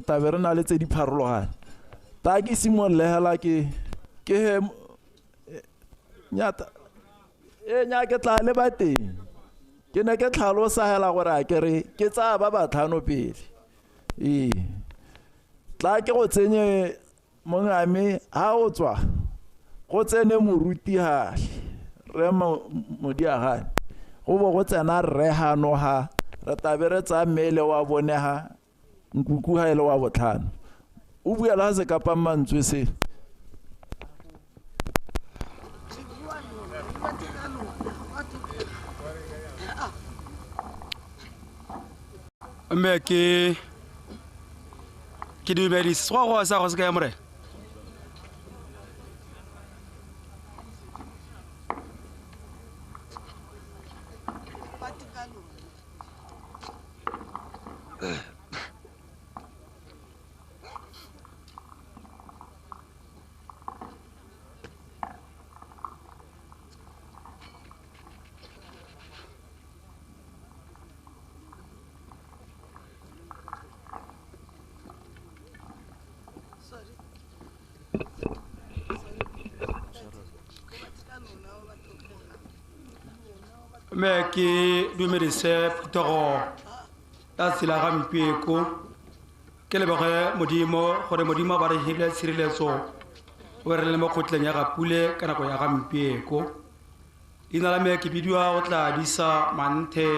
tabe re na le tse di pharologane. Ta ke simolole hela ke he nyata e nya ke tla leba teng. Ke ne ke tlhalosa hela gore a ke re ke tsaya ba batlhano pele. Ee. Tla ke go tsenye mongame ha o tswa go tsene moruti hale re Modiagane go bo go tsena rre hano ha re tabe re tsaya mmele wa bone ha nkuku ha e le wa botlhano. O bua la se kapa mantswe se. Mme ke dumedise go sa go se ka more. Mme ke dumedise phuthego ya tsela ga mpieko ke leboge Modimo gore Modimo ba re hile tshireletso o re le mo kgotleng ya Gapule ka nako ya ga mpieko. Leina la me ke bidiwa go tla disa Manthe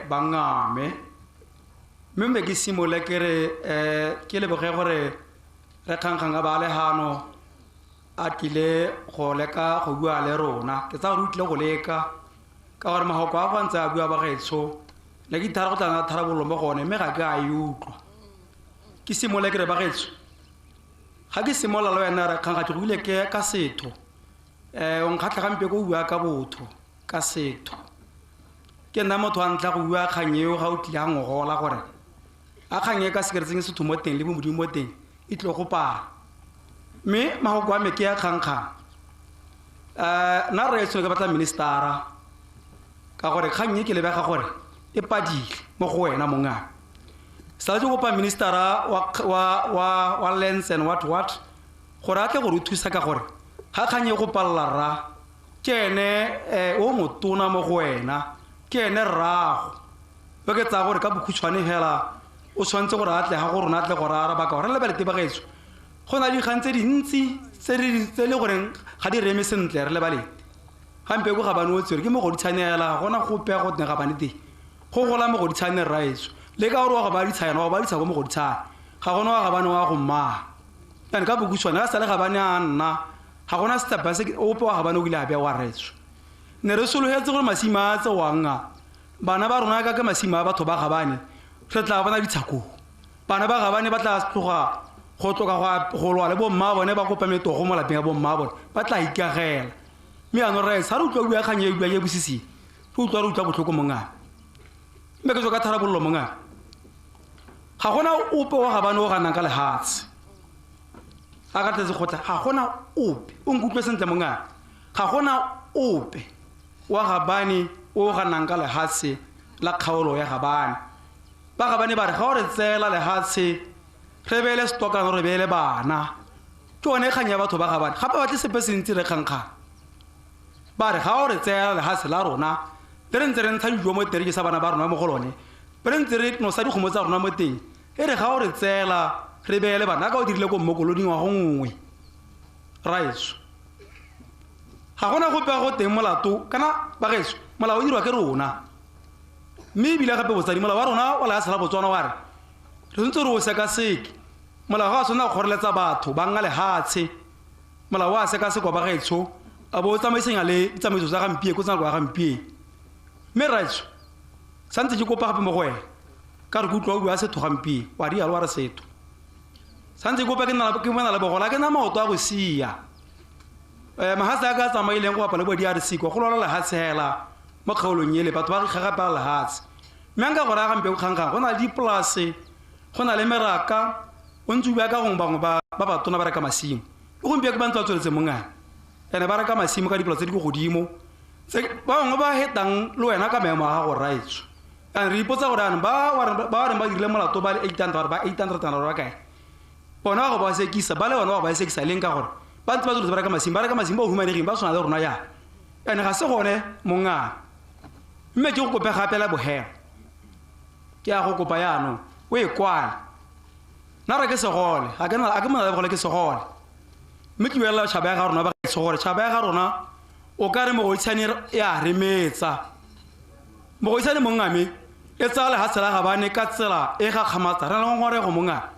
Bangame. Mme ke simole ke re ke leboge gore re kgankgang a ba le hano a tlile go leka go bua le rona. Ke tsa gore o tlile go leka ka gore mahoko a go ntse a bua bagaetsho ne ke ithara go tla nna tharabollo mo gone mme ga ke a e utlwa. Ke simole ke re bagaetsho ga ke simolola le wena re kgang ga ke go ile ke ka setho o nkgatlha gampe ko bua ka botho ka setho. Ke nna motho wa ntlha go bua kgang eo ga o tlile a ngogola gore a kgang e ka se keretseng setho mo teng le bo Modimo mo teng e tlile go pala. Mme mahoko a me ke ya kgankgang. Nna rraetsho ke batla ministera ka gore kgang e ke lebega gore e padile mo go wena mongame. Sala ke kopa ministera wa lands and what gore a tle gore o thusa ka gore ga kgang e go palela rra ke ene o motona mo go wena ke ene rrago. Ba ke tsaya gore ka bokhutshwane fela o tshwanetse gore a tle ga go rona a tle gore a araba ka gore re lebelete bagaetsho. Go na le dikgang tse dintsi tse le goreng ga di reme sentle re lebalete. Gampe ko Gabane o tsere ke mogoditshane hela ga gona gope go teng Gabane teng. Go gola mogoditshane rraetsho le ka gore wa go baditshana wa go baditsha ko mogoditshane ga gona wa Gabane wa go mmaa. Jaanong ka bokhutshwane ga sale Gabane a nna ga gona setapa se ope wa Gabane o kile a bewa wa rraetsho. Ne re sologetse gore masimo a tsewang a bana ba rona ka ke masimo a batho ba Gabane re tla bona ditshakong. Bana ba Gabane ba tla tloga go tloka go lwa le bomma bone ba kopa metogo mo lapeng ya bomma bone ba tla ikagela. Mme jaanong rraetsho ga re utlwa bua kgang e bua e bosisi re utlwa re utlwa botlhoko mongame. Mme ke tswa ka tharabollo mongame. Ga gona ope wa Gabane o ganang ka lehatshe. A ka tletse kgotla ga gona ope o nkutlwe sentle mongame. Ga gona ope wa Gabane o ganang ka lehatshe la kgaolo ya Gabane. Ba Gabane ba re ga o re tseela lehatshe re beele setokano re beele bana. Ke yone kgang ya batho ba Gabane. Gape batle sepe se ntsi re kgankgang. Ba re ga o re tseela lehatshe la rona re ntse re ntsha dijo mo teng re jesa bana ba rona mo go lone re ntse re nosa dikgomo tsa rona mo teng e re ga o re tseela re beele bana ka o dirile ko mmokoloding wa go nngwe rraetsho. Ga gona gope go teng molato kana bagaetsho molao o dirwa ke rona. Mme ebile gape botsadi molao wa rona wa lehatshe la Botswana wa re re tshwanetse re o sekaseke. Molao ga a tshwanela go kgoreletsa batho ba nna lehatshe. Molao wa sekasekwa bagaetsho a bo o tsamaisanya le ditsamaiso tsa gampieno ko tsa nako ya gampieno. Mme rraetsho santse ke kopa gape mo go wena ka re ke utlwa o bua setho gampieno wa rialo wa re setho. Santse ke kopa ke bona le bogola ke na maoto a go sia. Mahatshe a ka tsamaileng go bapa le bo DRC kwa go lwala lehatshe hela mo kgaolong ele batho ba gagapa lehatshe. Mme nka gore a gampe kgankgang go na le dipolase go na le meraka o ntse o bua ka gongwe bangwe ba batona ba reka masimo. Le gompieno ke ba ntse ba tsweletse mongame. Ene ba reka masimo ka dipolase tse di ko godimo ba bangwe ba hetang le wena ka maemo a gago rraetsho. Jaanong re ipotsa gore jaanong ba ba reng ba dirile molato ba le 800 ba 800 ba kae. Bona go ba sekisa, ba le bona ba ba sekisa leng ka gore ba ntse ba tsweletse ba reka masimo, ba reka masimo ba humanegeng ba tshwana le rona ya. Ene ga se gone mongame. Mme ke go kope gape la bohelo. Ke a go kopa jaanong, o e kwale. Nna re ke segole, ga ke na a ke mona le bogole ke segole. Mme ke buelela tšhaba ya ga rona ba gaetsho gore tšhaba ya ga rona o ka re Mogoditshane e a remetsa. Mogoditshane mongame e tsaya lehatshe la Gabane ka tsela e gakgamatsa, re na le ngongorego mongame.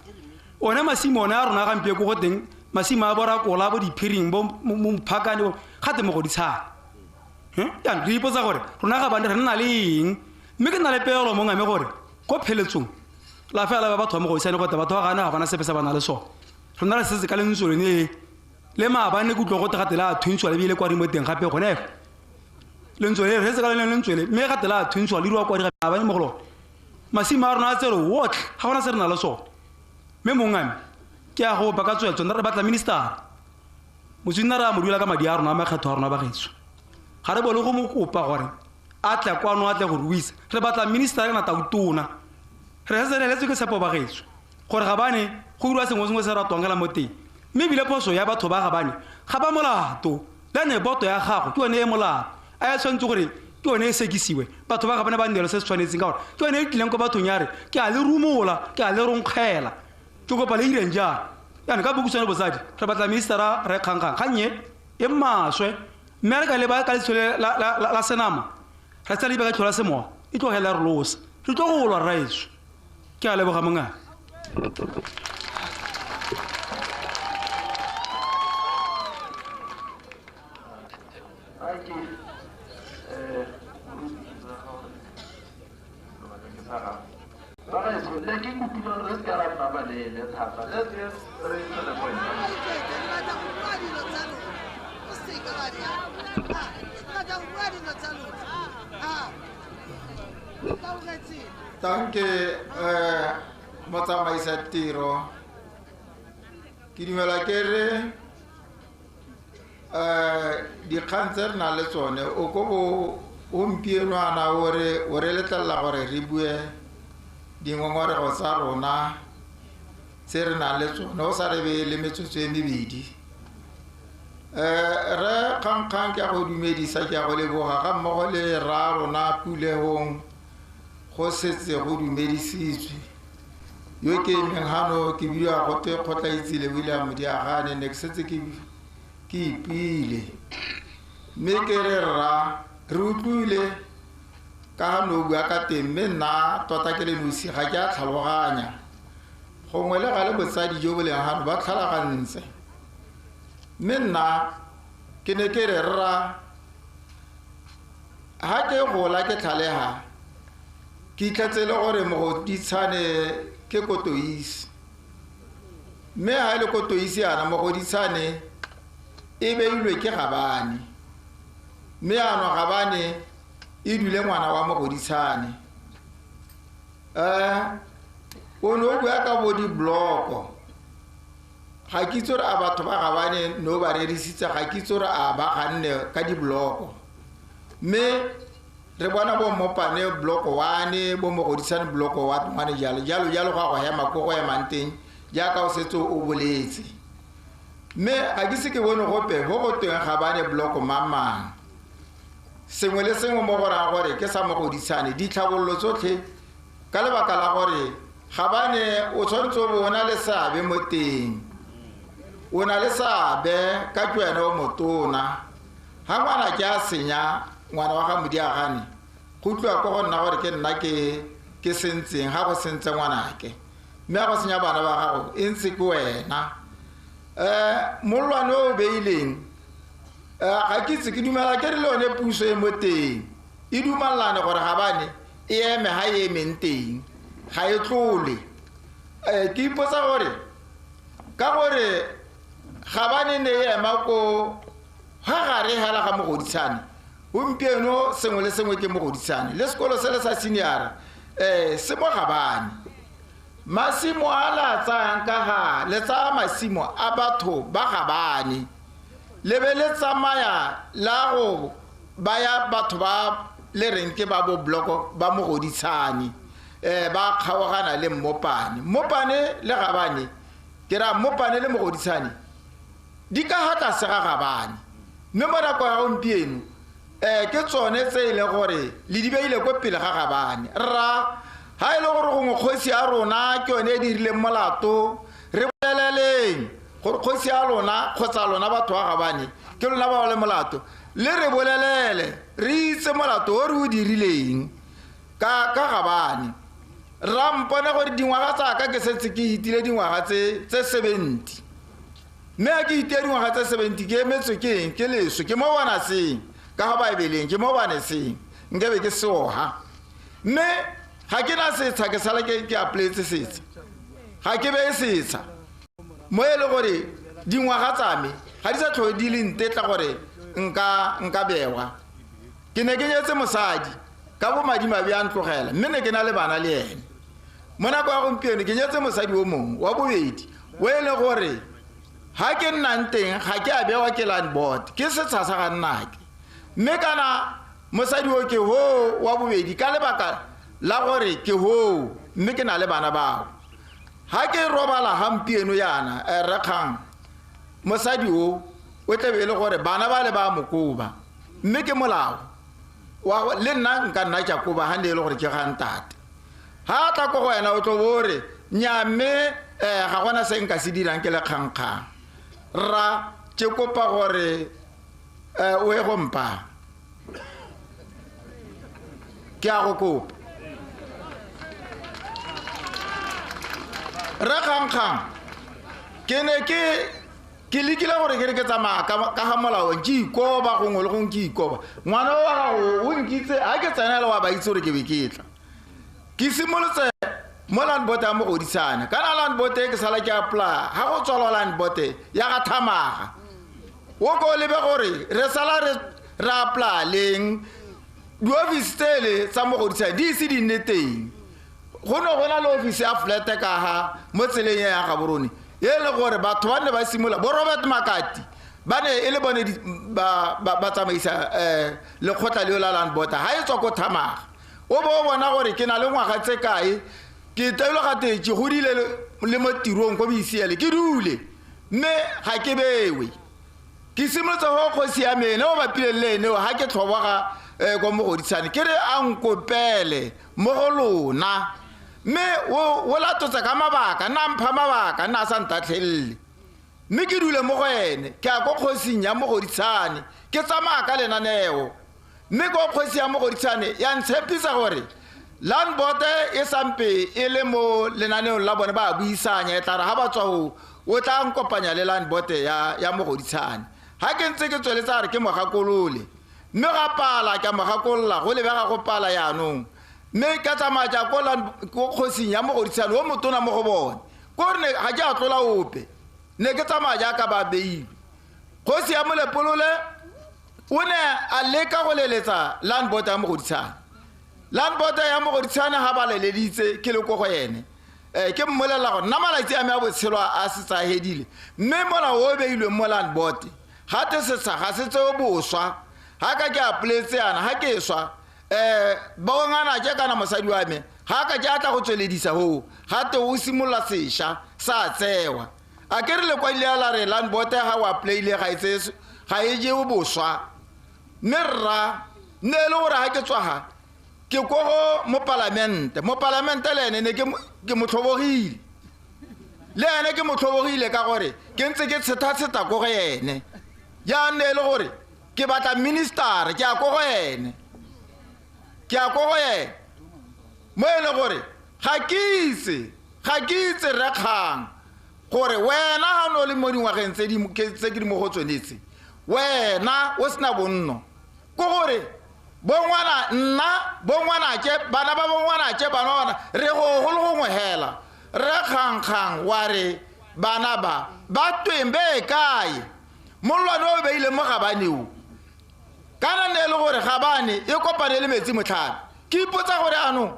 One masimo one a rona gampieno ko go teng, masimo a borakola, bo diphiring, bo Mphakane, bo gate Mogoditshane. Jaanong re ipotsa gore rona Gabane re nna le eng, mme ke nna le peelo mongame gore ko pheletsong la fela ba batho ba Mogoditshane gote batho ba gane ga bana sepe se ba na le sone. Rona re setse ka lentswe lone le maabane ke utlwa gote gate la thuntswa le bile kwa mo teng gape gone. Lentswe le re setse ka lone lentswe le mme gate la thuntswa le diriwa kwa di maabane mo go lone. Masimo a rona a tsere otlhe, ga gona se re na le sone. Mme mongame ke a go baka tswetswe re batla minister. Motswina re a mo dula ka madi a rona a makgetho a rona ba gaetsho. Ga re bole go mo kopa gore a tle kwano a tle go ruisa. Re batla minister kana tautona. Re setse re heletswe ke tshepo ba gaetsho gore Gabane go diriwa sengwe sengwe se ratwang fela mo teng. Mme ebile phoso ya batho ba Gabane ga ba molato. Le ne boto ya gago ke yone e molato. A e tshwanetse gore ke yone e sekisiwe. Batho ba Gabane ba nneelo se se tshwanetseng ka gore ke yone e tlileng ko bathong ya re ke a le rumola, ke a le ronkgela. Ke kopa le ireng jang. Jaanong ka bokhutshwane botsadi re batla ministera re kgangkgang kgang e e maswe. Mme re ka leba ka leitlho la senama, re tsa leba ka leitlho la semowa, e tlogela re losa. Re tlo go lwa rraetsho. Ke a leboga mongame. Danke motsamaisa tiro. Ke dumela ke re dikgang tse re nang le tsone o ko bo gompieno ana o re letlelela gore re bue dingongorego tsa rona tse re nang le tsone o sa re beye le metsotso e mebedi. Re kgangkgang ke a go dumedisa, ke a go leboga ga mmogo le rra rona Pulehong go setse go dumedisitswe. Yo ke emeng gano ke bidiwa gote Kgotlaitsile William Modiagane, ne ke setse ke ipile. Mme ke re rra re utlwile ka ga no bua ka teng, mme nna tota ke le nosi ga ke a tlhaloganya. Gongwe le ga le botsadi jo bo leng gano ba tlhalogantse. Mme nna ke ne ke re rra ha ke gola ke tlhalega ke itlhetse le gore Mogoditshane ke Kotoisi. Mme ha e le Kotoisi yana Mogoditshane e beilwe ke Gabane. Mme ano Gabane e dule ngwana wa Mogoditshane. O ne o bua ka bo dibloko. Ga ke itse gore a batho ba Gabane no ba rerisitse, ga ke itse gore a ba ganne ka dibloko. Mme re bona bo Mopane block 1, bo Mogoditshane block 1 jalo jalo jalo go a go hema ko go emang teng jaaka o setse o boletse. Mme ga ke se ke bone gope go go teng Gabane block mang. Sengwe le sengwe mo go raya gore ke sa Mogoditshane, ditlhabololo tsotlhe ka lebaka la gore Gabane o tshwanetse o bo o na le seabe mo teng. O na le seabe ka ke wena o motona. Ha ngwana ke a senya ngwana wa ga Modiagane, go utlwa ko go nna gore ke nna ke sentseng ga go sentse ngwanake. Mme ga go senya bana ba gago e ntse ke wena. Molwane o beileng ga ke itse, ke dumela ke re le yone puso e mo teng e dumalane gore Gabane e eme ha e emeng teng, ga e tlole. Ke ipotsa gore ka gore Gabane ne e ema ko ga gare hela ga Mogoditshane, gompieno sengwe le sengwe ke Mogoditshane. Le sekolo se le sa senior se mo Gabane. Masimo a la tsayang ka ga le tsaya masimo a batho ba Gabane, le be le tsamaya la go baya batho ba le reng ke ba bo bloko ba Mogoditshane, ba kgaogana le Mmopane. Mmopane le Gabane Ke ra Mmopane le Mogoditshane di ka ga tlase ga Gabane. Mme mo nako ya gompieno ke tsone tse e leng gore le di beile ko pele ga Gabane. Rra, ha e le gore gongwe kgosi ya rona ke yone e dirileng molato, re boleleleng gore kgosi ya lona kgotsa lona batho ba Gabane ke lona ba ba le molato, le re bolelele re itse molato o re o dirileng ka Gabane. Rra, mpone gore dingwaga tsa ka ke setse ke hitile dingwaga tse 70. Mme ha ke hitile dingwaga tse 70 ke emetswe ke eng? Ke leso, ke mo bona seng ka ga Baebeleng, ke mo bone seng nkabe ke seoga. Mme ga ke na setsha, ke sala ke apoletse setsha, ga ke beye setsha mo e le gore dingwaga tsa me ga di sa tlhole di le ntetla gore nka bewa. Ke ne ke nyetse mosadi ka bo madimabe a ntlogela, mme ne ke na le bana le ene. Mo nako ya gompieno ke nyetse mosadi o mongwe wa bobedi o e le gore ha ke nnang teng ga ke a bewa ke land board, ke setsha sa ga nnake. Mme kana mosadi o ke hoo wa bobedi ka lebaka la gore ke hoo, mme ke na le bana bao. Ha ke robala gampieno yana, Rre mosadi o tlabe e le gore bana ba le ba mokoba, mme ke molao wa le nna nka nna ke a koba ha ne e le gore ke ga ntate. Ha tla ko go wena o tlo bo re nya, mme ga gona se nka se dirang ke le kgangkgang. Rra, ke kopa gore o ye go mpa, ke a go kopa. Rre Kgangkgang, ke ne ke lekile gore ke re ke tsamaya ka ga molaong, ke ikoba gongwe le gongwe ke ikoba. Ngwana wa gago o nkitse ha ke tsena le wa ba itse gore ke be ke tla. Ke simolotse mo land board ya Mogoditshane. Kana land board e ke sala ke apply, ha go tswalwa land board ya ga Thamaga. O ko lebe gore re sala re apply leng, diofisi tsele tsa Mogoditshane di ise di nne teng. Go ne go na le ofisi ya flat ka ha mo tseleng ya Gaborone, e le gore batho ba ne ba simolola bo Robert Makati ba ne e le bone ba tsamaisa lekgotla leo la land board ha e tswa ko Thamaga. O bo bona gore ke na le ngwaga tse kae, ke taelo gate ke godile le mo tirong ko BCL ke dule, mme ga ke bewe. Ke simolotse go kgosi ya me ene o bapile le ene ha ke tlhoboga ko Mogoditshane, ke re a nkopele mo go lona. Mme o latotse ka mabaka, nna mpha mabaka, nna a sa ntatlhelele. Mme ke dule mo go ene, ke ya ko kgosing ya Mogoditshane, ke tsamaya ka lenaneo. Mme ko kgosi ya Mogoditshane ya ntshepisa gore land board e sampe e le mo lenaneong la bone ba buisanya, e tla re ha ba tswa ho o tla nkopanya le land board ya Mogoditshane. Ha ke ntse ke tsweletse a re ke mogakolole, mme ga pala ke a mogakolola, go lebega go pala yaanong. Mme ka tsamaya ja ko kgosing ya Mogoditshane o motona mo go bone, ko re ne ga ke a tlola ope, ne ke tsamaya jaaka ba beilwe. Kgosi ya Molepolole o ne a leka go leletsa land board ya Mogoditshane. Land board ya Mogoditshane ha ba leleditse ke le ko go ene, ke mmolelela gore nna malatsi a me a botshelo a setse a hedile, mme molao o beilweng mo land board gate setsha ga se tseo boswa. Ha ka ke apoletse yana, ha ke swa bongana ke kana mosadi wa me ga ka ke a tla go tsweledisa hoo, gate o simolola sešwa sa tsewa. A ke re lekwadi la re land board ha o applyile ga e tseye, ga e jewe boswa. Mme rra, ne e le gore ha ke tswa ha ke ko go mopalamente, mopalamente le ene ne ke mo tlhobogile, le ene ke mo tlhobogile ka gore ke ntse ke tshetatsheta ko go ene. Jaanong ne e le gore ke batla minister, ke ya ko go ene, ke ya ko go ene. Mo e le gore ga ke itse Rre Kgang gore wena ha o ne o le mo dingwageng tse ke di mo go tsone tse, wena o sena bonno, ke gore bongwana nna, bongwanake, bana ba bongwanake, bana ba bana, re go le gongwe hela. Rre Kgangkgang wa re bana ba ba tweng be kae? Mollwane o beile mo Gabane o, kana ne e le gore Gabane e kopane le metsi motlhabe. Ke ipotsa gore anong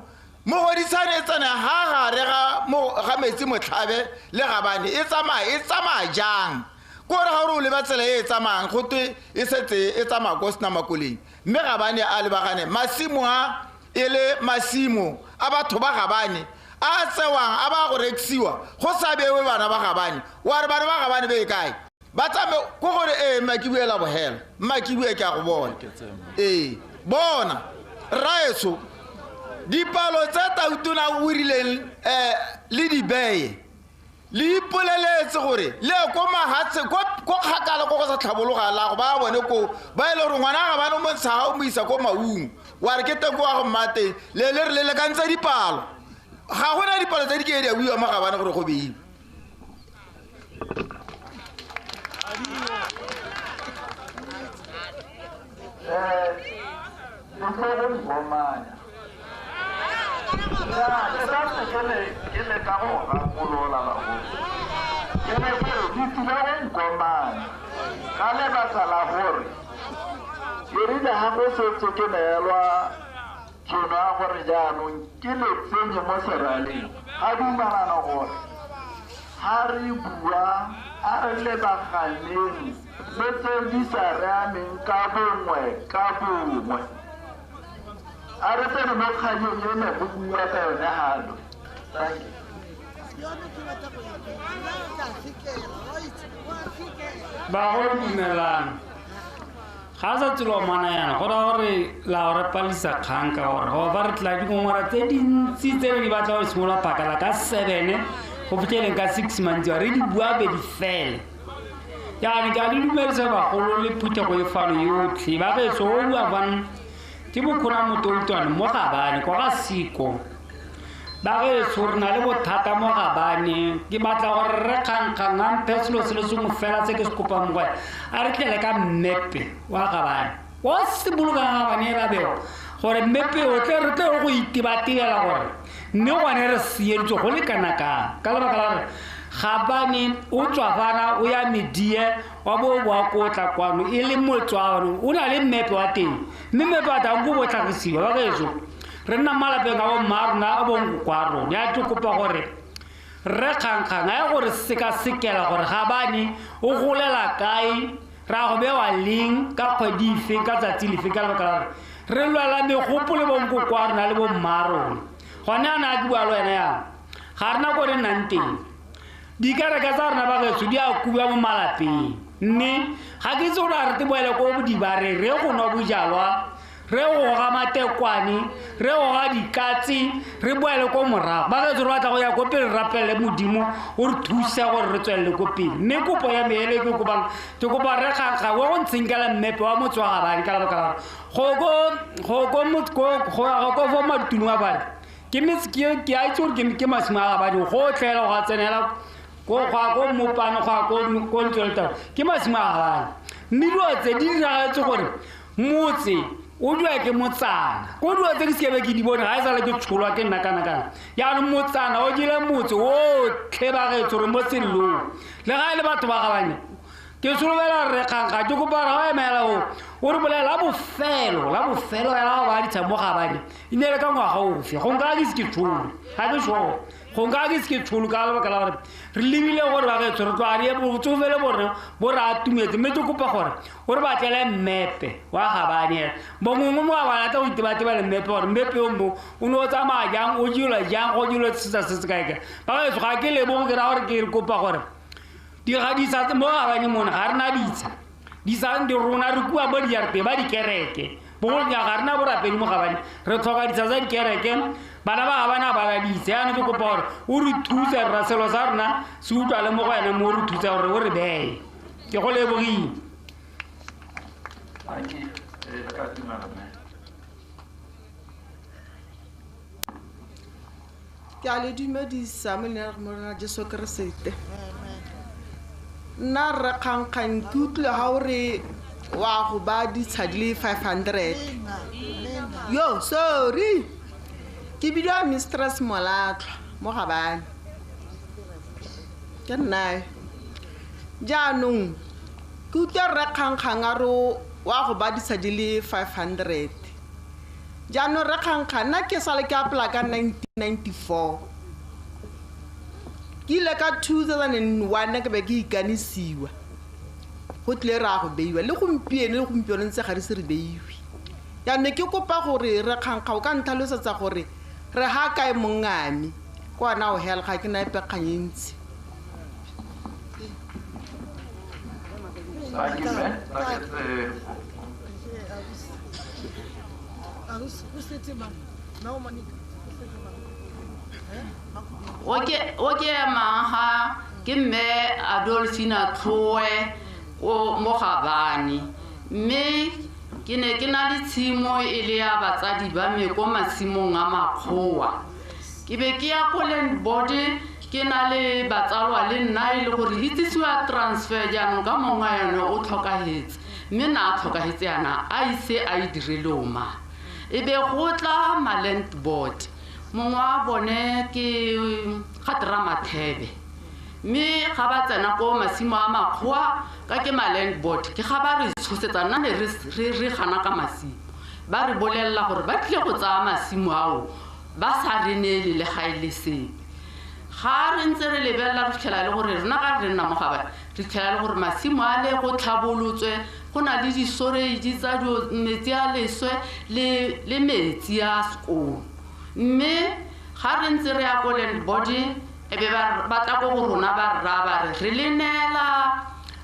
Mogoditshane e tsena ha gare ga metsi motlhabe le Gabane e tsamaya jang? Ke gore ga o re o leba tsela e e tsamayang go twe e setse e tsamaya ko sena makoleng, mme Gabane a lebagane masimo a e le masimo a batho ba Gabane A tsewang a ba go rekisiwa go sa bewe bana ba Gabane. Wa re bana ba Gabane be kae? Ba tsame ko gore mma ke buela bohela. Mma ke bue ke a go bona. Bona rraetsho dipalo tse Tautona o rileng le di beye le ipoleletse gore le ko mahatshe ko kgakala ko go sa tlhabologa la go ba bone ko ba ile gore ngwana ga bana mo ntsha ga o mo isa ko Maung wa re ke teng ko wa go mmate le le re le lekantse dipalo ga gona dipalo tse di ke di a buiwa mo Gabane gore go beiwe. Ke le ka go gakolola bagolo ke ne ke re di tlile go nkomanya ka lebaka la gore ke rile ga go setse ke neelwa tšhono ya gore jaanong ke le tsenye mo seraleng ga dumalana gore ga re bua a re lebaganeng le tse di sa re ameng ka bongwe ka bongwe. A re tsene mo kganyeng ena go bua ka yone galo. Thank you. Bagolo dumelang. Ga sa tselo mana yana go ra gore la gore palisa kgang ka gore go ba re tla dingongora tse dintsi tse re di batla go simolola phakala ka 7 go fitlheleng ka 6 months re di bua be di fele. Jaanong ke a le dumedisa bagolo le phuthego e fano yotlhe ba gaetsho o bua fano ke bokgona motolotwane mo Gabane kwa ga Siko. Ba gaetsho re na le bothata mo Gabane ke batla gore re kgangkgang a mphe selo se le sengwe fela se ke se kopang mo go ena a re tlele ka mmepe wa Gabane wa se bolokang Gabane e rabeo gore mmepe o tle re tle go itebatebela gore mme gone re sieditswe go le kana kang ka lebaka la gore Gabane o tswa fana o ya Medie wa bo boa ko tla kwano e le motswano o na le mmepe wa teng mme mmepe wa teng ko bo tlhagisiwa ba gaetsho re nna malapeng a bomma rona a bonkoko a rona ya ke kopa gore re kgangkgang a ye gore sekasekela gore Gabane o golela kae ra go bewa leng ka kgwedi efe ka tsatsi lefe ka lebaka la gore re lwela megopo le bonkoko a rona le bomma rona gone a ne a ke bua le wena yang ga rena ko re nnang teng dikereke tsa rona ba gaetsho di a kubiwa mo malapeng mme ga ke itse gore a re te boele ko dibareng re go nwa bojalwa re goga matekwane re goga dikatse re boele ko morago ba gaetsho re batla go ya ko pele re rapelele Modimo o re thuse gore re tswelele ko pele mme kopo ya me ele ke kopang ke kopa re kgakga wa go ntshenkela mmepe wa motse wa Gabane ka lebaka la gore go fo madutulong a bane ke metse ke a itse gore ke masimo a Gabane gotlhe go a tsenela ko go ko mopane go ko ntlo ke masimo a Gabane mme dilo tse di diragetse gore motse o dua ke motsana ko dilo tse ke sekebe ke di bone ga e sale ke tsholwa ke nna kana-kana jaanong motsana o jele motse otlhe ba gaetsho re mo sellong le ga e le batho ba Gabane ke solobela re kgangkga ke kopa gore ga o emela o o re bolela la bofelo ela go ba ditsha mo Gabane e ne le ka ngwaga ofe go nka ke se ke tsholo ga ke sure go nka ke se ke tsholo ka lebaka la gore re lebile gore ba gaetsho re tloga re botsofele bore bo re atumetse mme ke kopa gore o re batlele mmepe wa Gabane bongwe mo Gabane a tla go itebatebela mmepe gore mmepe o mo o ne o tsamaya jang o jelwa jang go jelwa setsa se se kae-kae ba gaetsho ga ke leboge ke raya gore ke re kopa gore disa mo Gabane mona ga rena ditsha disa di rona re kua bo dijareteng ba dikereke bogolo ga rena borapedi mo Gabane re tlhoka ditsha tsa dikereke bana ba Gabane a bala ditse jaanong ke kopa gore o re thuse rra selo sa rona se utlwa le mo go ene mo o re thuse gore o re beye ke go lebogile. Ke a le dumedisa mo leineng la Morena Jesu Keresete. Nna rre kgangkgang ke utlwile ga o re wa go ba ditsha di le 500. Yo, sorry. Ke bidiwa Mistress Molatlhwa mo Gabane. Ke nna. Jaanong ke utlwa rre kgangkgang a re wa go ba ditsha di le 500. Jaanong rre kgangkgang nna ke sale ke apply ka 1994. Ke ile ka 2001 ke be ke ikanisiwa go tlile ra go beiwa le gompieno ntse ga re se re beiwe. Jaanong ke kopa gore re kgangkga o ka ntlhalosetsa gore re ga kae mongame Ke ona o hela ga ke na epe kgang e ntsi. O ke emang ga ke mme Adolfina Tlhoe o mo Gabane, mme ke ne ke na le tshimo e le ya batsadi ba me ko masimong a makgowa. Ke be ke ya ko land board ke na le batsalwa le nna e le gore itsisiwa transfer jaanong ka mongwe wa yone o tlhokahetse, mme na a tlhokahetse yana a ise a e dire loma. E be go tla ma land board, mongwe wa bone ke Gatera Mathebe, mme ga ba tsena ko masimo a makgowa ka ke ma land board, ke ga ba re tshosetsa nna ne re gana ka masimo, ba re bolelela gore ba tlile go tsaya masimo ao ba sa re neele le ga e le sepe. Ga re ntse re lebelela re fitlhela e le gore rona ga re nna mo Gabane re fitlhela e le gore masimo a le go tlhabolotswe, go na le disoreji tsa metsi a leswe le metsi a sekolo. Mme ga re ntse re ya ko land board e be ba tla ko go rona ba re raya ba re re le neela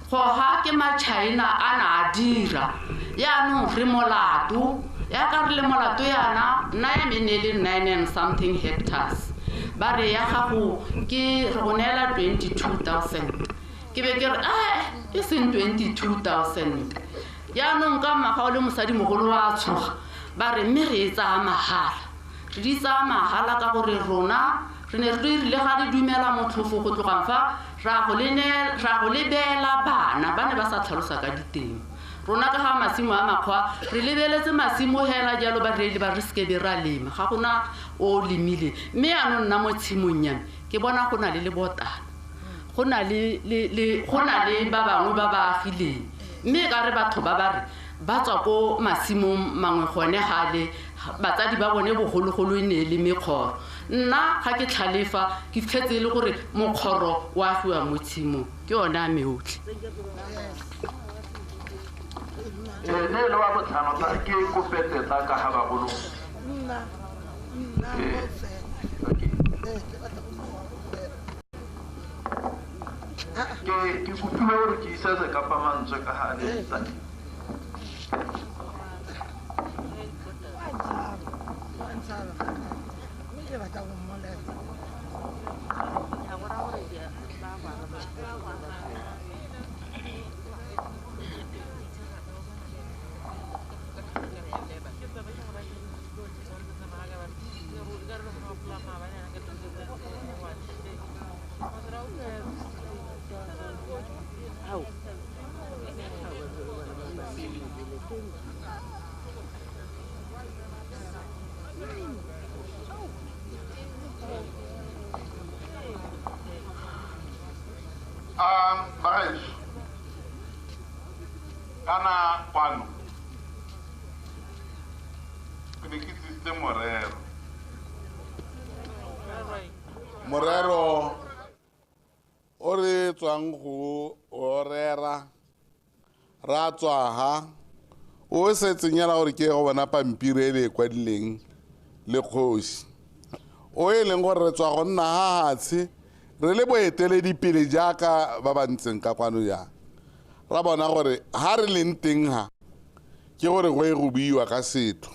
go ga ke ma-China a na a dira, yaanong re molato. Yaka re le molato yana nna ya me ne e le 9 and something hectares, ba re ya gago ke re go neela 22,000. Ke be ke re e seng 22,000. Yaanong ka mmaga o le mosadimogolo wa tshoga, ba re mme re e tsaya mahala, re di tsaya mahala ka gore rona re ne re rile ga re dumela motlhofo go tlogang fa ra go lebela bana, ba ne ba sa tlhalosa ka diteng. Rona ka ga masimo a makgwa re lebeletse masimo hela jalo ba reile ba re seke be ra lema, ga gona o lemile. Mme yaanong nna mo tshimong ya me ke bona go na le lebotana, go na le ba bangwe ba ba agileng, mme ka re batho ba ba re ba tswa ko masimong mangwe gone gale, batsadi ba bone bogologolo e ne e le mekgoro. Nna ga ke tlhalefa ke fitlhetse e le gore mokgoro o agiwa mo tshimong, ke yone a meotlhe. Ne le wa botlhano tla ke kope tetla ka ga bagolo. Ke kopile gore ke ise sekapa mantswe ka ga le tsane. Bagaetsho, kana kwano ke ne ke tsisitse morero. Morero o re tswang go o rera ra tswa ha o setseng yana gore ke go bona pampiri e le e kwadileng le kgosi, o e leng gore re tswa go nna ha hatshe re le boeteledipele jaaka ba ba ntseng ka kwano jang, ra bona gore ha re leng teng ha ke gore go e go buiwa ka setho,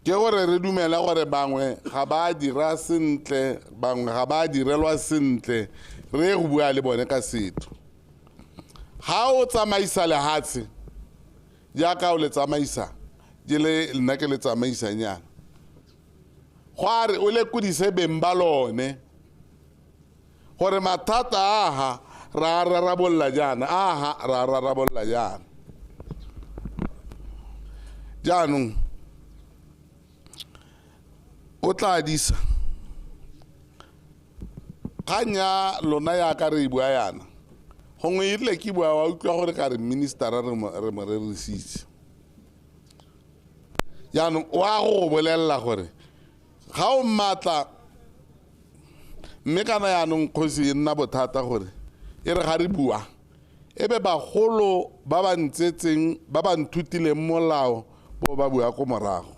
ke gore re dumela gore bangwe ga ba dira sentle, bangwe ga ba direlwa sentle, re go bua le bone ka setho. Ha o tsamaisa lehatshe jaaka o le tsamaisa, ke le nna ke le tsamaisang yana, go a re o lekodise beng ba lone gore mathata a ha ra rarabolla jaana, a ha ra rarabolla jaana. Jaanong o tla disa kgang ya lona yaka re e bua yana, gongwe e rile ke bua wa utlwa gore ka re ministera re mo rerisitse. Jaanong wa go bolelela gore ga o mmatla, mme kana yaanong kgosi e nna bothata gore e re ga re bua e be bagolo ba ba ntsetseng ba ba nthutileng molao bo ba bua ko morago.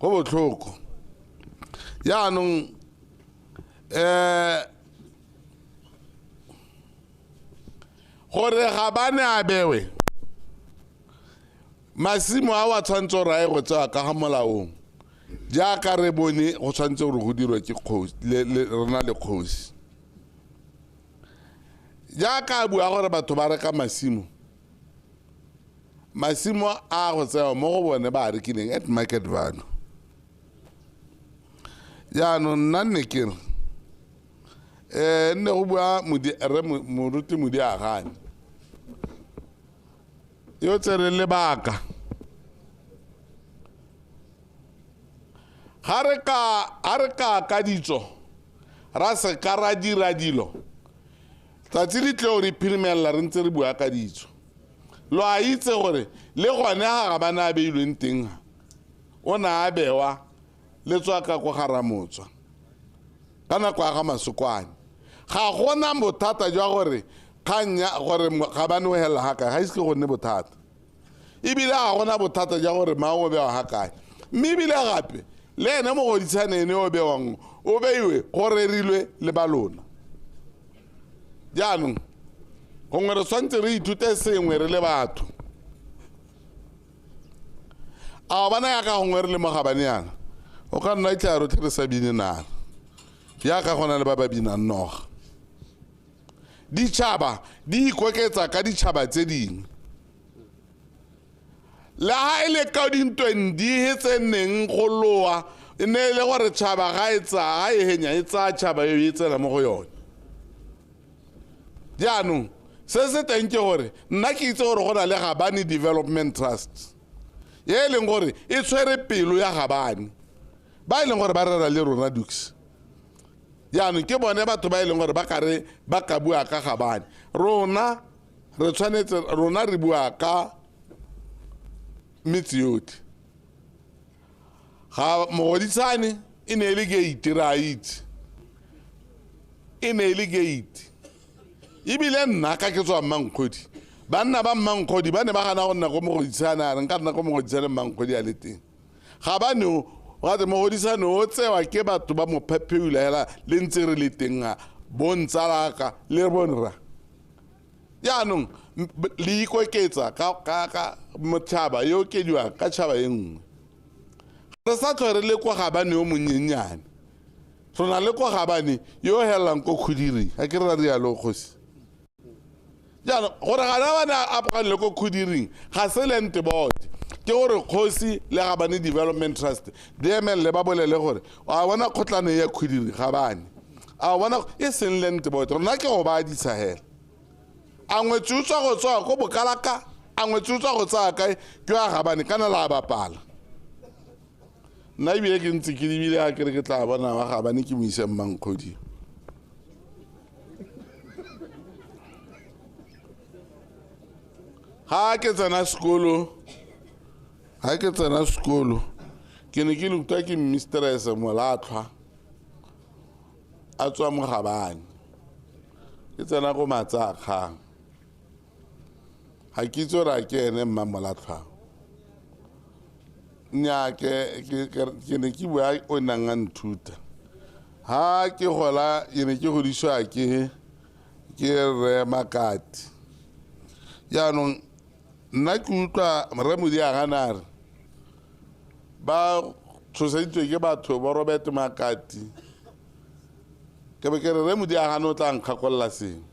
Go botlhoko. Jaanong gore ga ba ne a bewe masimo a wa tshwanetse gore a ye go tsewa ka ga molaong jaaka re bone go tshwanetse gore go dirwe ke kgosi rena le kgosi jaaka a bua gore batho ba reka masimo masimo a go tsewa mo go bone ba a rekileng at market value. Jaanong nna nne ke re nne go bua re moruti Modiagane yo tsere lebaka ga re ka ditso ra se ka ra dira dilo tsatsi le tle re phirimella re ntse re bua ka ditso. Lo a itse gore le gone ga ba na beilweng teng o na a bewa le tswa ka ko ga Ramotswa ka nako ya ga Masokwane. Ga gona bothata jwa gore kgang gore ga ba ne o hela ga kae, ga ise go nne bothata. Ebile ga gona bothata jwa gore mang o bewa ga kae, mme ebile gape le ene mogoditshane ene o bewang o beiwe go rerilwe le ba lona. Jaanong gongwe re tshwanetse re ithute sengwe re le batho. A bona yaka gongwe re le mo Gabane yana o ka nna tla rotlhe re sa bine nala yaka gona le ba ba binang noga. Ditšhaba di ikoketsa ka ditšhaba tse dingwe. Le ha e le ka dintweng di tse neng go loa e ne e le gore tšhaba ga e tsaya ga e henya e tsaya tšhaba eo e tsena mo go yone. Jaanong se se teng ke gore nna ke itse gore go na le Gabane Development Trust e e leng gore e tshwere pelo ya Gabane ba e leng gore ba rera le rona Dukes. Jaanong ke bone batho ba e leng gore ba ka re ba ka bua ka Gabane. Rona re tshwanetse rona re bua ka metse yotlhe. Ga mogoditshane e ne e le gate re a itse, e ne e le gate. Ebile nna ka ke tswa Mmankgodi, banna ba Mmankgodi ba ne ba gana go nna ko mogoditshane, a re nka nna ko mogoditshane Mmankgodi a le teng. Gabane o gate mogoditshane o tsewa ke batho ba mo phepheula hela le ntse re le teng ga bontsalaka le bonra. Jaanong le ikoketsa ka motšhaba yo okediwang ka tšhaba e nngwe. Re sa tlhole re le kwa Gabane yo monyenyane, re na le kwa Gabane yo helelang ko Khudiring, ga ke re ra rialo kgosi. Jaanong gore gana ba ne a apoganele ko Khudiring ga se land board, ke gore kgosi le Gabane Development Trust di emelele ba bolele gore a bona kgotlano ya Khudiring Gabane, a bona e seng land board, rona ke go ba disa hela. A ngwetsi o tswa go tswa ko Bokalaka, a ngwetsi o tswa go tsaya kae ke wa Gabane kana la bapala. Nna ebile ke ntse ke lebile ga ke re ke tla bona wa Gabane ke mo ise Mmankgodi. Ga ke tsena sekolo, ke ne ke rutwa ke mistress Molatlhwa a tswa mo Gabane. Ke tsena ko Matsakgang, ga ke itse gore a ke ene mma Molatlhwa. Nnyaa ke ne ke bua o nang a nthuta. Ha ke gola ke ne ke godisiwa ke rre Makati. Jaanong nna ke utlwa rre Modiagane a re ba tshoseditswe ke batho ba Robert Makati. Ke be ke re rre Modiagane o tla nkgakolola sengwe.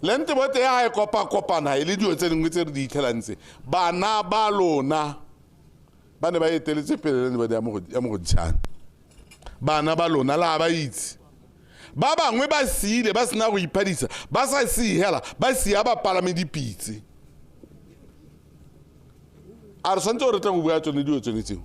Land board ya ga e kopa-kopana e le dilo tse dingwe tse re di itlhelang tse. Bana ba lona ba ne ba eteletse pele land board ya mogoditshane. Bana ba lona la ba itse. Ba bangwe ba siile ba sena go iphadisa, ba sa siihela, ba sia ba palame dipitse. A re tshwanetse gore re tle go bua tsone dilo tsone tseo.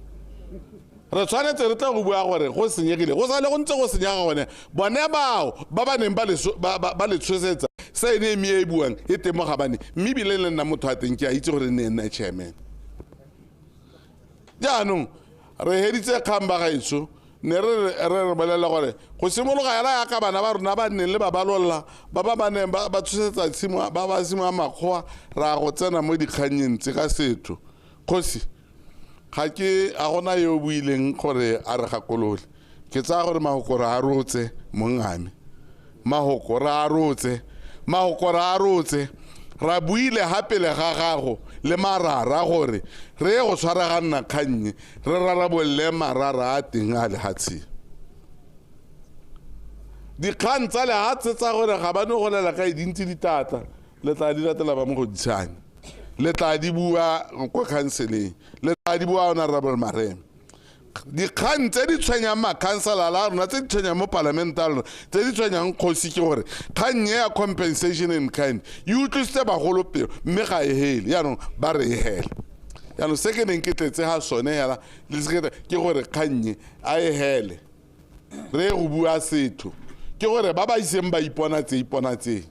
Re tshwanetse re tle go bua gore go senyegile, go sale go ntse go senyega gone. Bone bao ba ba neng ba le tshosetsa se ene e e buang e teng mo Gabane, mme ebile le nna motho a teng ke a itse gore ne nna chairman. Jaanong re heditse kgang ba gaetsho, ne re re bolela gore go simologa hela yaka bana ba rona ba nneng le ba balolla ba ba ba neng ba tshosetsa tshimo ba ba simo a makgowa, ra go tsena mo dikgannyeng tse ka setho. Kgosi ga ke a gona yo o buileng gore a re gakolole, Ke tsaya gore mahoko re a rotse mongame, mahoko re a rotse, mahoko re a rotse. Ra buile ga pele ga gago le marara gore re ye go tshwaraganna kgannye, re rarabolle marara a teng a lehatsheng. Dikgang tsa lehatshe tsa gore ga ba ne go lela kae dintsi di tata, le tla di latela ba Mogoditshane, le tla di bua ko khanseleng, le tla di bua Honorable Mareme. Dikgang tse di tshwenyang makhansela a rona, tse di tshwenyang mo palamente a rona, tse di tshwenyang kgosi ke gore kgang e ya compensation in kind e utlwisitse bagolo pelo, mme ga e hele. Jaanong ba re e hele. Jaanong se ke neng ke tletse ga sone hela le se ke gore kgang e a e hele, re ye go bua setho, ke gore ba ba iseng ba ipona tse ipona tse.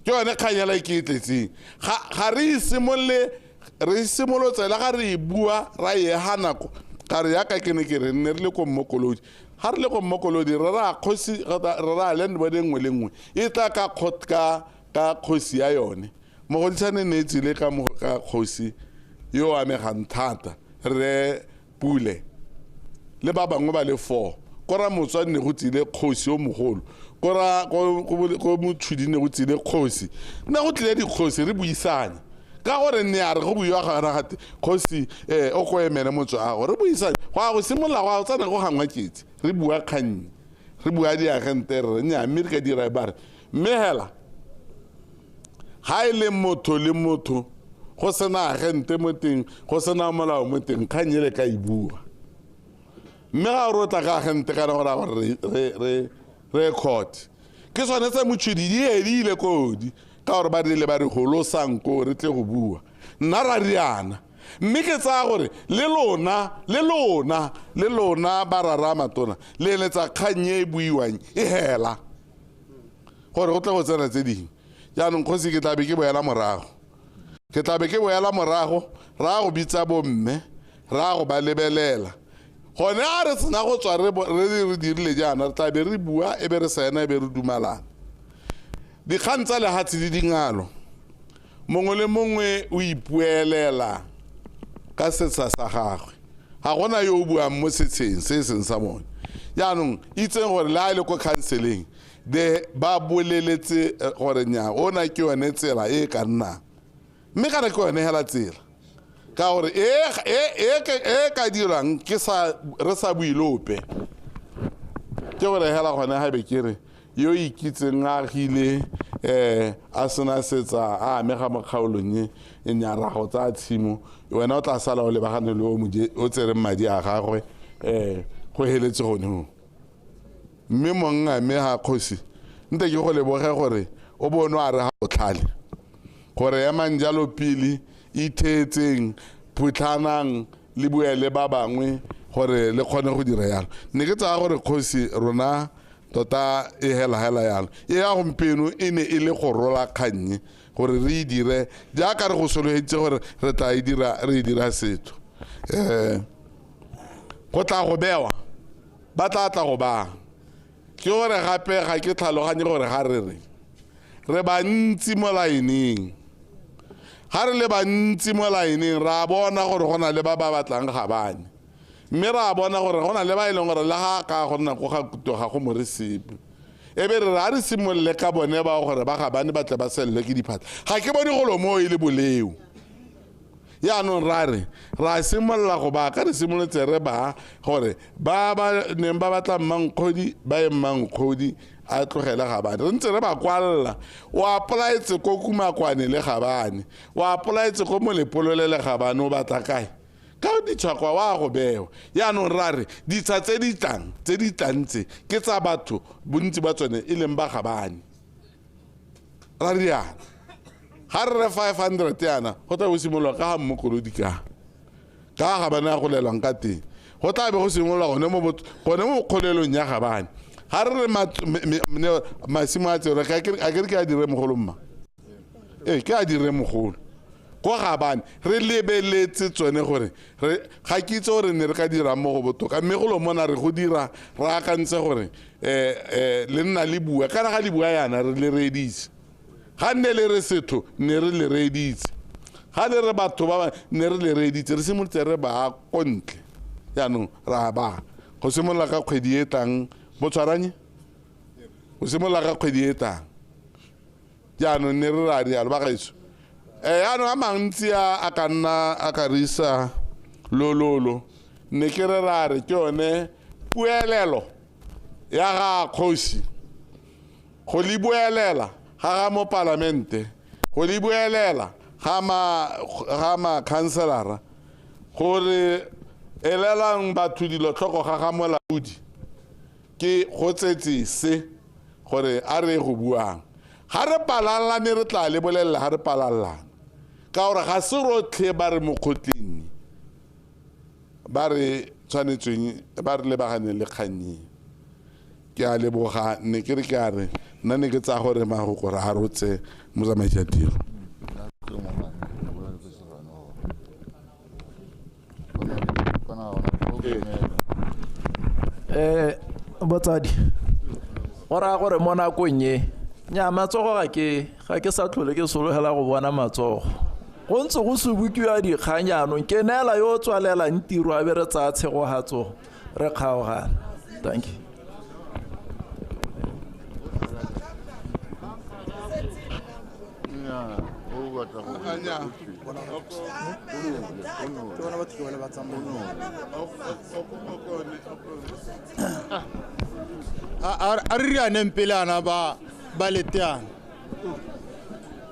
Ke yone kgang hela e ke e tletseng. Ga re simolole, re simolotse le ga re e bua ra e ga nako, ka re yaka ke ne ke re nne re le ko Mmokolodi. Ga re le ko Mmokolodi re ra kgosi, re ra land board e nngwe le nngwe e tla ka ka kgosi ya yone. Mogoditshane ne e tsile ka ka kgosi yo amegang thata, re Pule le ba bangwe ba le 4. Ko ra Motswane ne go tsile kgosi yo mogolo, ko ra ko Motshodi ne go tsile kgosi, ne go tlile dikgosi re buisane. Ka gore ne a re go buiwa ga ra gate kgosi, o ko emele motse wa gago, re buisane. Go a go simolola go a go tsena go gangwa ketsi, re bua kgang, re bua diagente, re re nnyaa, mme re ka dira ba re mme hela ga e le motho le motho go sena agente mo teng, go sena molao mo teng, kgang e le ka e bua. Mme ga o re o tla ka agente kana go raya gore re court. Ke sone tse Motshodi di edile kodi, ka gore ba rile ba re golosang ko re tle go bua. Nna ra riana. Mme ke tsaya gore le lona, le lona, le lona ba rara matona, le eletsa kgang e e buiwang e hela gore go tle go tsena tse dingwe. Jaanong kgosi ke tla be ke boela morago, ke tla be ke boela morago, ra go bitsa bomme, ra go ba lebelela. Gone a re sena go tswa re dirile jaana, re tla be re bua, e be re saena, e be re dumalana. Dikgang tsa lehatshe di dingalo, mongwe le mongwe o ipuelela ka setsha sa gagwe, ga gona yo o buang mo setsheng se e seng sa bone. Jaanong itseng gore le ha e le ko khanseleng de ba boleletse gore nnyaa, ona ke yone tsela e ka nnang, mme kana ke yone hela tsela, ka gore e ka dirang ke sa re sa bue lope. Ke gore hela gone ga be ke re yo ikitseng a agile, a sena setsa a amega mo kgaolong e, e nnyaa, ra go tsaya tshimo, wena o tla sala o lebagane le o moje, o tsereng madi a gagwe, go heletse gone mo. Mme monna mme ga kgosi, nte ke go leboge gore o bone a re ga botlhale, gore emang jalo pele, itheetseng, phutlhanang, le bue le ba bangwe gore le kgone go dira jalo. Ne ke tsaya gore kgosi rona tota e hela hela jalo. E ya gompieno e ne e le go rola kgannye gore re e dire jaaka re go solofeditse gore re tla e dira, re e dira setho. Go tla go bewa, ba tla tla go baa. Ke gore gape ga ke tlhaloganye gore ga re re re bantsi mo laeneng, ga re le bantsi mo laeneng ra bona gore go na le ba ba batlang Gabane, mme ra bona gore go na le ba e leng gore le ga ka go nna ko ga kuto ga go more sepe. E be re re a re simolole ka bone ba gore ba Gabane ba tle ba sellwe ke diphatla. Ga ke bone golo moo e le boleo. Jaanong ra re ra simolola go ba ka re simolotse re ba gore ba ba neng ba batla Mmankgodi ba ye Mmankgodi a tlogele Gabane. Re ntse re ba kwalla, o apply-etse ko Kumakwane le Gabane, o apply-etse ko Molepolole le Gabane, o batla kae? Ka ditshwakwa wa go bewa. Jaanong ra re ditsha tse di tlang, tse di tlang tse ke tsa batho bontsi ba tsone e leng ba Gabane. Ra riana ga re re 500 yana go tla bo simolola ka ga Mmokolodi ka ka Gabane a golelwang ka teng, go tla be go simolola gone mo gone mo kgolelong ya Gabane. Ga re re masimo a tseo, a ke re ke a dire mogolo mma? Ee, ke a dire mogolo ko Gabane. Re lebeletse tsone gore ga ke itse gore ne re ka dirang mo go botoka, mme golo mona re go dira re akantse gore, le nna le bua, kana ga le bua yana re le reeditse. Ga nne le re setho ne re le reeditse, ga le re batho ba ba ne re le reeditse, re simolotse re ba ko ntle. Jaanong ra ba go simolola ka kgwedi e tlang bo tshwaranye go simolola ka kgwedi e tlang. Jaanong ne re ra rialo ba gaetsho. Jaanong a mantsi a ka nna a ka re isa lololo ne ke re ra re ke yone puelelo ya ga kgosi go le buelela ga ga mopalamente go le buelela ga ma-councilora gore elelang batho dilo tlhoko ga ga molaodi ke go tsetse se gore a re go buang ga re palalane re tla le bolelela ga re palalane ka gore ga se rotlhe ba re mokgotleng ba re tshwanetsweng ba re lebaganeng le kgannyeng. Ke a leboga ne ke re ke a re nna ne ke tsaya gore magoko re a rotse motsamaisi ya tiro. Botsadi go raya gore mo nakong e nya matsogo ga ke sa tlhole ke sologela go bona matsogo go ntse go subukiwa dikgang jaanong ke neela yo o tswalelang tiro a be re tsaya tshegogatso re kgaogana. Thank you. A re rianeng pele ana ba leteana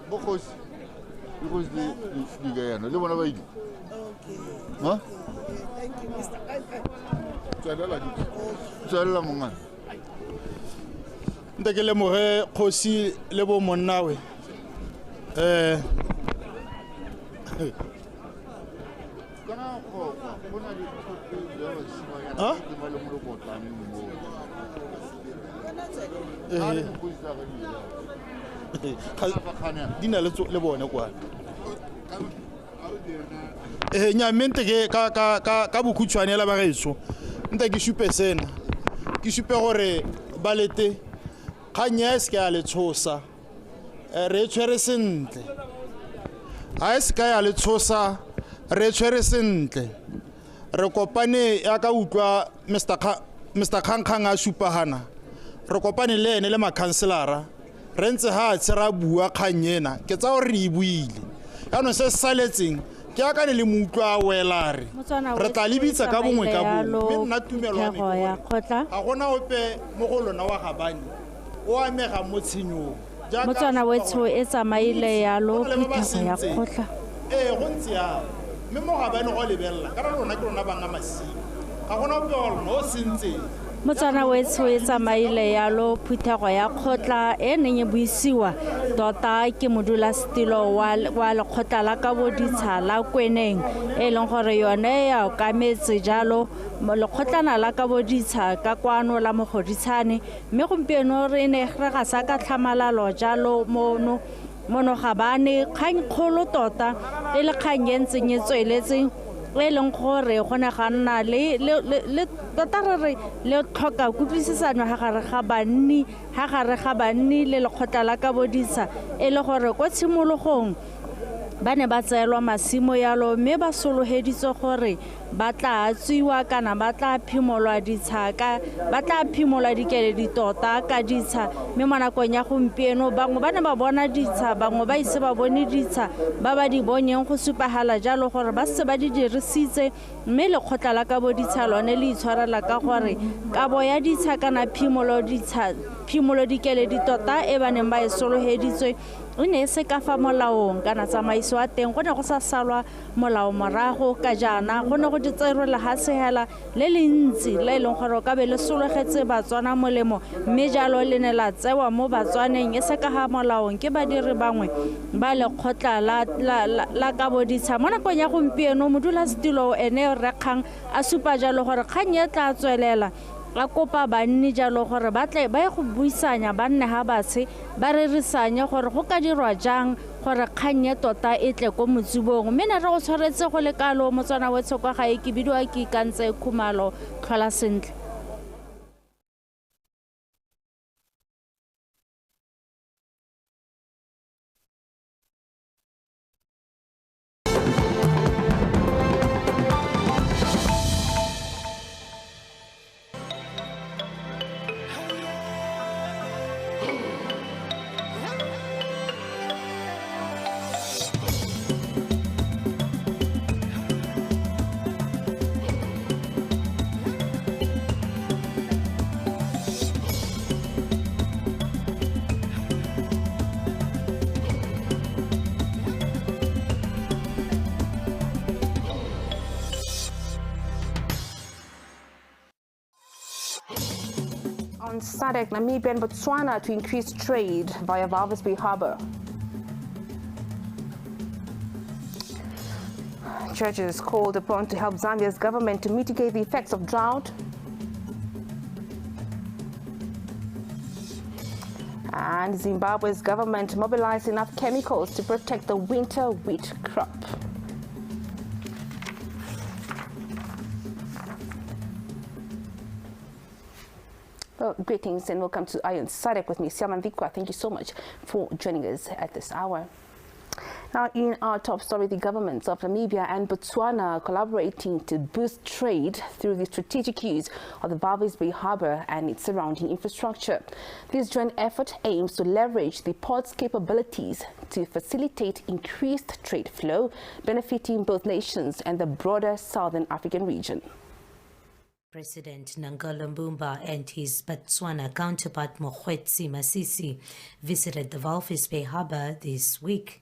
bokgosi dikgosi di ka yana le bona ba ile tswelela mongana nte ke lemoge kgosi le bo monnawe. Di na le bone kwa nya mme nte ke ka bokhutshwane la bagaetsho nte ke supe sena ke supe gore ba lete kgang ya e se ke ya le tshosa re tshwere sentle ga e se ka ya le tshosa re tshwere sentle re kopane ya ka utlwa Mr Kgankgang a supagana re kopane le ene le makhanselara re ntse ga tshe ra bua kgang ena ke tsa gore re e buile jaanong se se saletseng ke akane le moutlwa a wela re re tla lebitsa ka bongwe ka bongwe mme nna tumelo ya me ga gona ope mo go lona wa Gabane o amegang mo tshenyong. Motswana wetsho e tsamaile yalo phuthego ya kgotla. Ee go ntse yalo mme mo Gabane go lebelela ka rona ke rona banga masimo ga gona ope wa lona o sentseng. Motswana wetsho e tsamaile yalo phuthego ya kgotla e neng e buisiwa tota ke modulasetilo wa lekgotla la kaboditsha la Kweneng e leng gore yone ya okametse jalo lekgotlana la kaboditsha ka kwano la Mogoditshane mme gompieno re ne re ga sa ka tlhamalalo jalo mono Gabane kgang kgolo tota e le kgang e ntseng e tsweletseng e leng gore go ne ga nna le tota re le tlhoka kutlwisisano ga gare ga banni ga gare ga banni le lekgotla la kaboditsha e le gore kwa tshimologong ba ne ba tseelwa masimo yalo mme ba sologeditswe gore ba tla tswiwa kana ba tla phimolwa ditsha ka ba tla phimolwa dikeledi tota ka ditsha mme mo nakong ya gompieno bangwe ba ne ba bona ditsha bangwe ba ise ba bone ditsha ba ba di bonyeng go supagala jalo gore ba se ba di dirisitse mme lekgotla la kaboditsha lone le itshwarela ka gore kabo ya ditsha kana phimolo dikeledi tota e ba neng ba e sologeditswe o ne e se ka fa molaong kana tsamaiso ya teng go ne go sa salwa molao morago ka jaana go ne go tserwe lehatshe hela le le ntsi le e leng gore o ka be le sologetse Batswana molemo mme jalo le ne la tsewa mo Batswaneng e se ka ga molaong ke badiri bangwe ba lekgotla la kaboditsha. Mo nakong ya gompieno modulasetilo ene Rre Kgang a supa jalo gore kgang e tla tswelela a kopa banni jalo gore ba tle ba ye go buisanya ba nne ga batshe ba rerisanye gore go ka dirwa jang gore kgang e tota e tle ko motsubong mme ne re go tshwaretse go le kalo Motswana wetsho kwa gae ke bidiwa ke Ikantse Khumalo tlhola sentle. On SADC, Namibia and Botswana to increase trade via Walvis Bay Harbour. Churches called upon to help Zambia's government to mitigate the effects of drought. And Zimbabwe's government mobilized enough chemicals to protect the winter wheat crop. Well, greetings and welcome to Eye on SADC with me, Siama Ndikwa. Thank you so much for joining us at this hour. Now, in our top story, the governments of Namibia and Botswana are collaborating to boost trade through the strategic use of the Walvis Bay Harbour and its surrounding infrastructure. This joint effort aims to leverage the port's capabilities to facilitate increased trade flow, benefiting both nations and the broader Southern African region. President Nangolo Mbumba and his Botswana counterpart Mokgweetsi Masisi visited the Walvis Bay Harbour this week.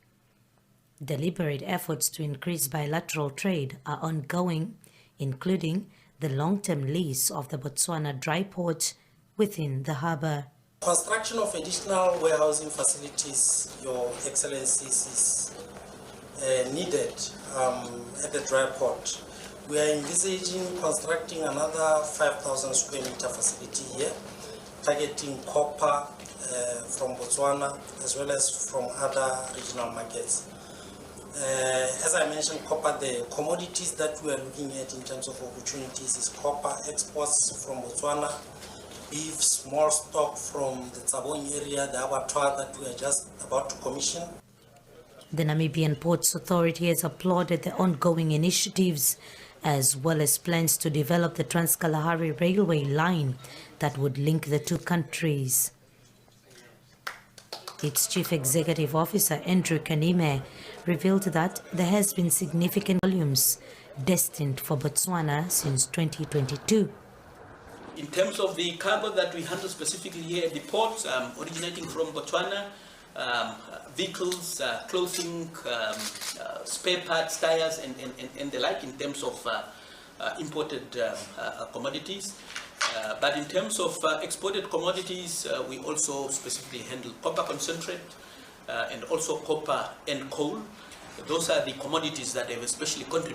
Deliberate efforts to increase bilateral trade are ongoing, including the long-term lease of the Botswana dry port within the harbour. Construction of additional warehousing facilities, Your Excellencies, is needed at the dry port. We are envisaging constructing another 5,000 square meter facility here, targeting copper from Botswana as well as from other regional markets. As I mentioned, copper, the commodities that we are looking at in terms of opportunities is copper exports from Botswana, beef, small stock from the Tsabong area, the abattoir that we are just about to commission. The Namibian Ports Authority has applauded the ongoing initiatives as well as plans to develop the Trans-Kalahari Railway line that would link the two countries. Its Chief Executive Officer, Andrew Kanime, revealed that there has been significant volumes destined for Botswana since 2022. In terms of the cargo that we handle specifically here at the port, originating from Botswana, vehicles, clothing, spare parts, tires, and the like in terms of imported commodities. But in terms of exported commodities, we also specifically handle copper concentrate and also copper and coal. Those are the commodities that have especially contributed.